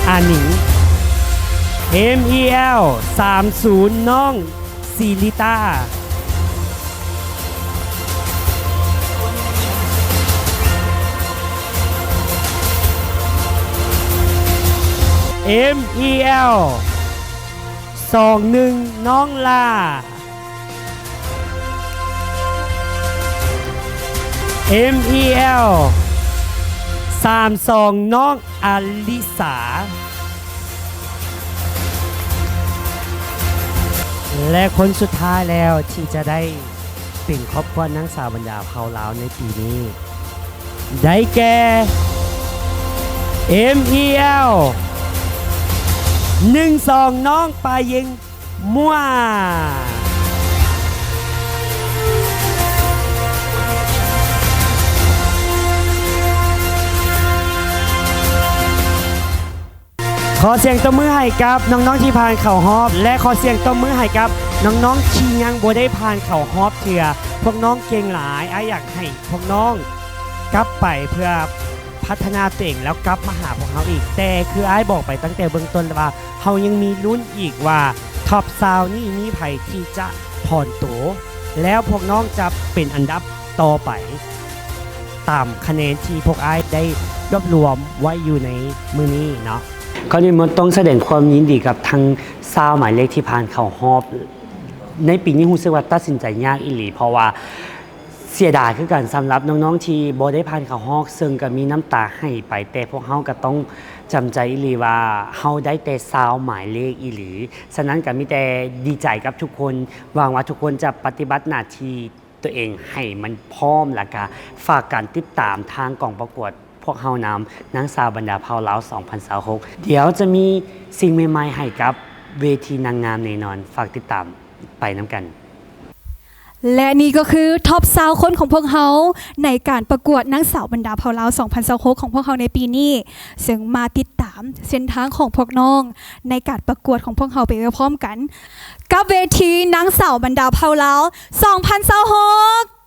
ອາມິງ. ເອັມອີແອລ ສາມສູນ ນ້ອງສີລິຕາ. ເອັມອີແອລ ສອງໜຶ່ງ ນ້ອງລາ. ເອັມອີແອລ ສາມສອງ ນ້ອງອາລິສາ. ແລະ ຄົນສຸດທ້າຍແລ້ວທີ່ຈະໄດ້ເປັນຄອບຄົວນາງສາວບັນດາເຜົ່າລາວໃນປີນີ້ ໄດ້ແກ່ ເອັມອີແອລ ໜຶ່ງສອງ ນ້ອງປາເຢັງມົວ. ຂໍສຽງຕົບມືໃຫ້ກັບນ້ອງໆທີ່ຜ່ານເຂົ້າຮອບ ແລະ ຂໍສຽງຕົບມືໃຫ້ກັບນ້ອງໆທີ່ຍັງບໍ່ໄດ້ຜ່ານເຂົ້າຮອບເທື່ອ. ພວກນ້ອງເກັ່ງຫຼາຍ, ອ້າຍຢາກໃຫ້ພວກນ້ອງກັບໄປເພື່ອພັດທະນາຕົວເອງ ແລ້ວກັບມາຫາພວກເຮົາອີກ. ແຕ່ຄືອ້າຍບອກໄປຕັ້ງແຕ່ເບື້ອງຕົ້ນແລ້ວວ່າ ເຮົາຍັງມີລຸ້ນອີກວ່າ ທັອບຊາວນີ້ມີໃຜທີ່ຈະຖອນໂຕ ແລ້ວພວກນ້ອງຈະເປັນອັນດັບຕໍ່ໄປ ຕາມຄະແນນທີ່ພວກອ້າຍໄດ້ລວບລວມໄວ້ຢູ່ໃນມື້ນີ້ເນາະ. ກ່ອນອື່ນໝົດຕ້ອງສະແດງຄວາມຍິນດີກັບທັງຊາວໝາຍເລກທີ່ຜ່ານເຂົ້າຮອບ. ໃນປີນີ້ຮູ້ສຶກວ່າຕັດສິນໃຈຍາກອີ່ຫຼີ ເພາະວ່າເສຍດາຍຄືກັນສຳລັບນ້ອງໆທີ່ບໍ່ໄດ້ຜ່ານເຂົ້າຮອບ, ເຊິ່ງກໍມີນ້ຳຕາໄຫ້ໄປ, ແຕ່ພວກເຮົາກໍຕ້ອງຈຳໃຈອີ່ຫຼີວ່າເຮົາໄດ້ແຕ່ຊາວໝາຍເລກອີ່ຫຼີ. ສະນັ້ນກໍມີແຕ່ດີໃຈກັບທຸກຄົນ, ຫວັງວ່າທຸກຄົນຈະປະຕິບັດໜ້າທີ່ ຕົວເອງໃຫ້ມັນພ້ອມ ແລ້ວກະຝາກການຕິດຕາມທາງກອງປະກວດພວກເຮົານຳ ນາງສາວບັນດາເຜົ່າລາວ ສອງພັນຊາວຫົກ. ດຽວຈະມີສິ່ງໃໝ່ໆໃຫ້ກັບເວທີນາງງາມແນ່ນອນ. ຝາກຕິດຕາມໄປນຳກັນ. ແລະ ນີ້ກໍຄືທັອບຊາວຄົນຂອງພວກເຮົາ ໃນການປະກວດນາງສາວບັນດາເຜົ່າລາວ ສອງພັນຊາວຫົກ ຂອງພວກເຮົາໃນປີນີ້, ເຊິ່ງມາຕິດຕາມເສັ້ນທາງຂອງພວກນ້ອງໃນການປະກວດຂອງພວກເຮົາໄປພ້ອມກັນ ກັບເວທີນາງສາວບັນດາເຜົ່າລາວ ສອງພັນຊາວຫົກ.